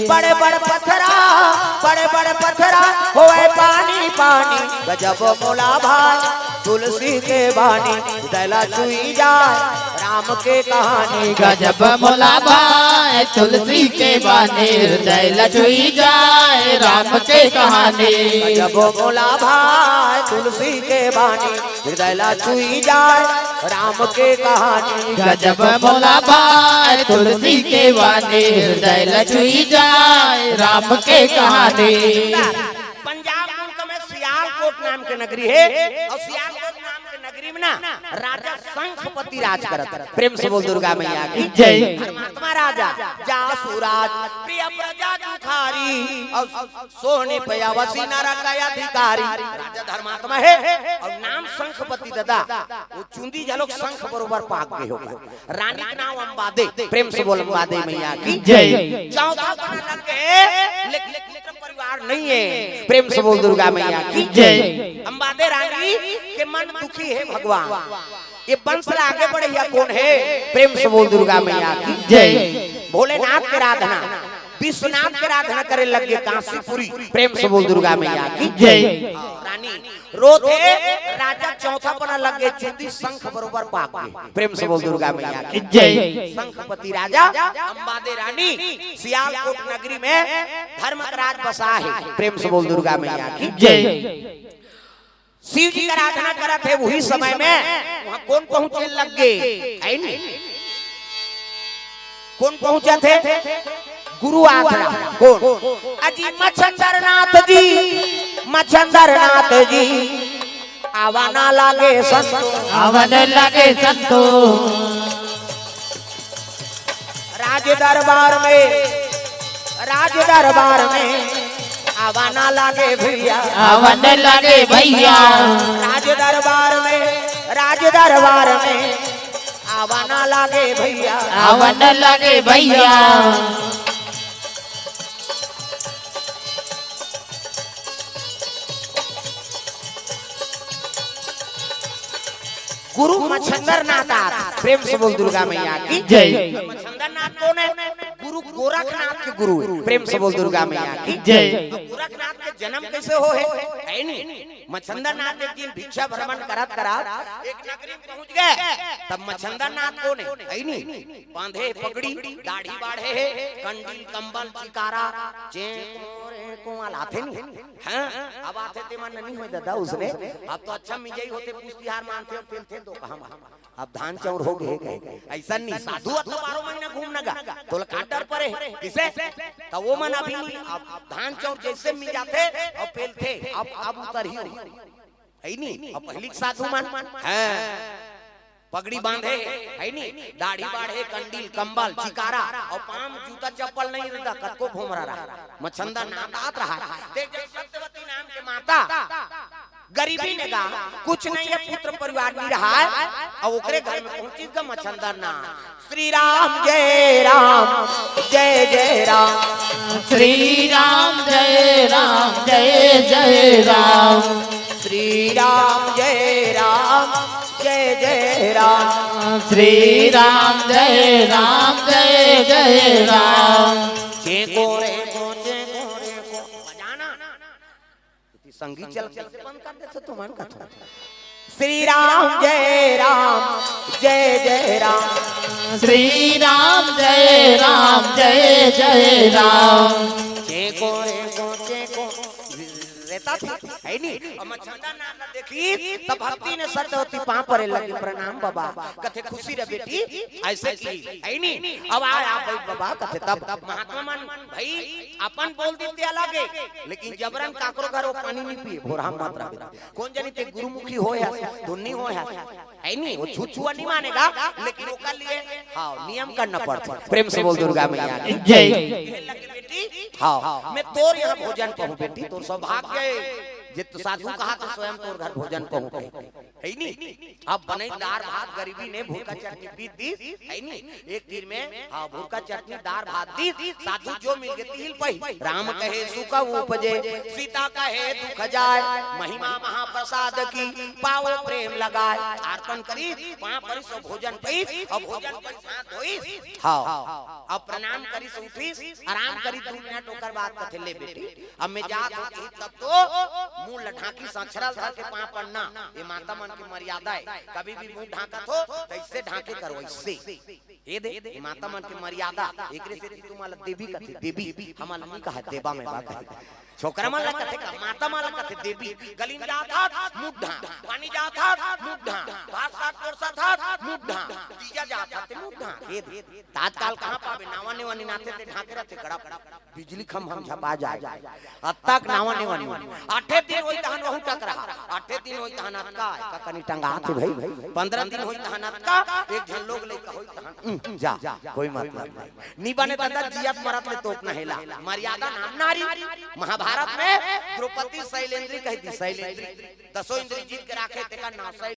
बड़े बड़े पथरा, बड़े बड़े पथरा होए पानी पानी। गजब मोला भाए तुलसी के बानी, हृदय ला छुई जाए राम के कहानी। गजब मोला भाए तुलसी के बानी, हृदय ला छुई जाए राम के कहानी। गजब मोला भाए तुलसी के बानी, हृदय ला छुई जाए राम के कहानी। गजब मोला भाए तुलसी के बानी, हृदय ला छुई जाए राम के कहानी। पंजाब मुल्क में सियालकोट नाम के नगरी हे अउ सियालकोट नाम के नगरी में ना राजा शंखपति राज करत हे। प्रेम से बोल दुर्गा मैया की जय। धर्मात्मा राजा जासु राज प्रिय प्रजा दुखारी अउ सोहनी पयावसी नरक अधिकारी। राजा धर्मात्मा हे अउ नाम शंखपति ददा, वो चुंदी झलोक शंख बरोबर पाक गे होगा। रानी के नाम अम्बादे, प्रेम से बोल अम्बादे मैया की जय। चौथा बना लग गए, लेकिन पुत्र परिवार नहीं है, प्रेम से बोल दुर्गा मैया की जय। अम्बादे रानी के मन दुखी हे भगवान, ये वंश ला आगे बढ़े या कोन हे, प्रेम से बोल दुर्गा मैया की जय। भोलेनाथ के आराधना, विश्वनाथ के आराधना करे लग गे कांसीपुरी, प्रेम से बोल दुर्गा मैया की जय। रानी रोथे, राजा चौथा बना लग गे, चुंदी शंख बरोबर पाक गे। प्रेम से बोल दुर्गा मैया की जय। शंखपति राजा, अम्बादे रानी, सियालकोट नगरी में धर्म का राज बसा हे। प्रेम से बोल दुर्गा मैया की जय। शिव जी का आराधना करत हे, वही समय में वहाँ कोन पहुँचे लग गे, हे नी? कोन पहुँचत हे? गुरु आत रहा। कोन? अजी मछंदर नाथ जी, मछंदर नाथ जी, आवा ना लागे संतो। आवा ना लागे संतो। राज दरबार में, राज दरबार में आवा ना लागे भैया। आवा ना लागे भैया। राज दरबार में, राज दरबार में आवा ना लागे भैया। आवा ना लागे भैया। गुरु मछंदर नाथ आत। प्रेम से बोल दुर्गा मैया की जय। मछंदर नाथ कोन हे? गुरु गोरखनाथ के गुरु हे। प्रेम से बोल दुर्गा मैया की जय। गोरखनाथ के जन्म कैसे हो हे? हे नी? मछंदर नाथ एक दिन भिक्षा भ्रमण करत करत एक नगरी में पहुंच गे, तब मछंदर नाथ कोन हे? हे नी? बांधे पगड़ी, दाढ़ी बाढ़े हे, कंडील कंबल चिकारा, चें कोरे कोंवाल आथे नी। हाँ, अब आथे ते मन नहीं होय दादा उसने। अब तो अच्छा मिजई होते, पुष्टिहार मानथे अउ पेलथे दो कहाँ। अब धान चाउर हो गे कहे। ऐसा नहीं, साधु अब तो बारह महीना घूमना गा। तोला का डर परे? किसे? त वो मन अभी नहीं, अब धान चाउर जैसे मिल जाथे अउ पेलथे, अब, अब उतर ही हो। हे नी? अउ पहिली के साधु मन, हाँ, पगड़ी बांधे, हे नी? दाढ़ी बाढ़े, कंडील, कंबल, चिकारा, अउ पाँव जूता चप्पल नहीं रहता, कतको भोमरा रहा, मछंदर नाथ आत रहा। देख, जब सत्यवती नाम के माता गरीबी में गा, कुछ नहीं हे, पुत्र परिवार नहीं रहा हे, अउ ओकरे घर में पहुंचिस गा मछंदर नाथ। श्री राम जय राम, जय जय राम। श्री राम जय राम, जय जय राम। श्री राम जय राम, जय जय राम। श्री राम जय राम, जय जय राम। चेंको रे को, चेंको रे को। बजाना। संगीत चल के बंद कर देते तो मन का था। श्री राम जय राम, जय जय राम। श्री राम जय राम, जय जय राम। चेंको रे को, चेंको। रहता था, हे नी? अउ मछंदर नाथ ला देखिस, त भक्ति में सत्यवती पाँव परे लगे, "प्रणाम बाबा।" कथे, "खुशी रह बेटी, ऐसे की, हे नी? अब आ, आ बैठ बाबा।" कथे, तब महात्मा मन, भाई, अपन बोल देते अलग हे, लेकिन जबरन काकरो घर वो पानी नहीं पिए, भोरहा मत रहे। कोन जनी ते गुरुमुखी होय हस, धुन्नी होय हस, हे नी? वो छुछुआ नहीं मानेगा, लेकिन ओकर लिए, हाँ, नियम करना पड़ता। प्रेम से बोल दुर्गा मैया की जय। ये लगे बेटी, हाँ, मैं तोर यहाँ भोजन पहूँ बेटी, तोर सौभाग्य हे, जे तो साधु कहा तो स्वयं तोर घर भोजन पहूँ के। है नी? अब बनई दार भात, गरीबी ने भुरका चटनी पीस दिस, है नी? एक तीर में, हाँ, भुरका चटनी, दार भात दिस, साधु जो मिल गे तिही ल पही। राम कहे सुख उपजे, सीता कहे दुख जाय, महिमा महाप्रसाद की, पावो प्रेम लगाय। आरतन करिस, पाँव परिस अउ भोजन पइस, अउ भोजन पइस हाथ धोइस। हाँ, अब प्रणाम करिस, उठिस, आराम करिस दू मिनट, ओकर बाद कथे, "ले बेटी, अब मैं जात हों कहिस तब तो मुंह ल ढांकिस, अछरा ल धर के पाँव पड़ना, ये माता मन के मर्यादा हे, कभी भी मुंह ढांकत हो त अइसे ढांके करो, अइसे।" ये दे, ये माता मन के मर्यादा, एकरे सेती तुमन ल देवी कथे, देवी, हमन ल नइ कहा देवा में बा कहे। छोकरा मन ल कथे का, माता मन ल कथे देवी। गली में जात हस, मुंह ढांक, पानी जात हस, मुंह ढांक, भात साग परोसत हस, मुंह ढांक, तीजा जात हस, ते मुंह ढांक, ये दे। आजकल कहाँ पाबे, नावा नेवा निनाथे ते ढांके रथे गड़प। बिजली खंभा म झपा जाय। अतका नावा नेवा निनाथे। आठे दिन होई तहन वहू टकरहा। आठे दिन होई तहन अतका हे। का कनी टंगाथे भई। पंद्रह दिन होई तहन अतका। एक झन लोग लइका होई तहन। उम, जा, कोई मतलब नहीं। नी बने ददा, जियत मरत ले तोपना हे ला। मर्यादा नाम नारी। महाभारत में द्रौपदी सैलेंद्री कहि दिस, सैलेंद्री। दसों इंद्री जीत के राखे, तेकर नाव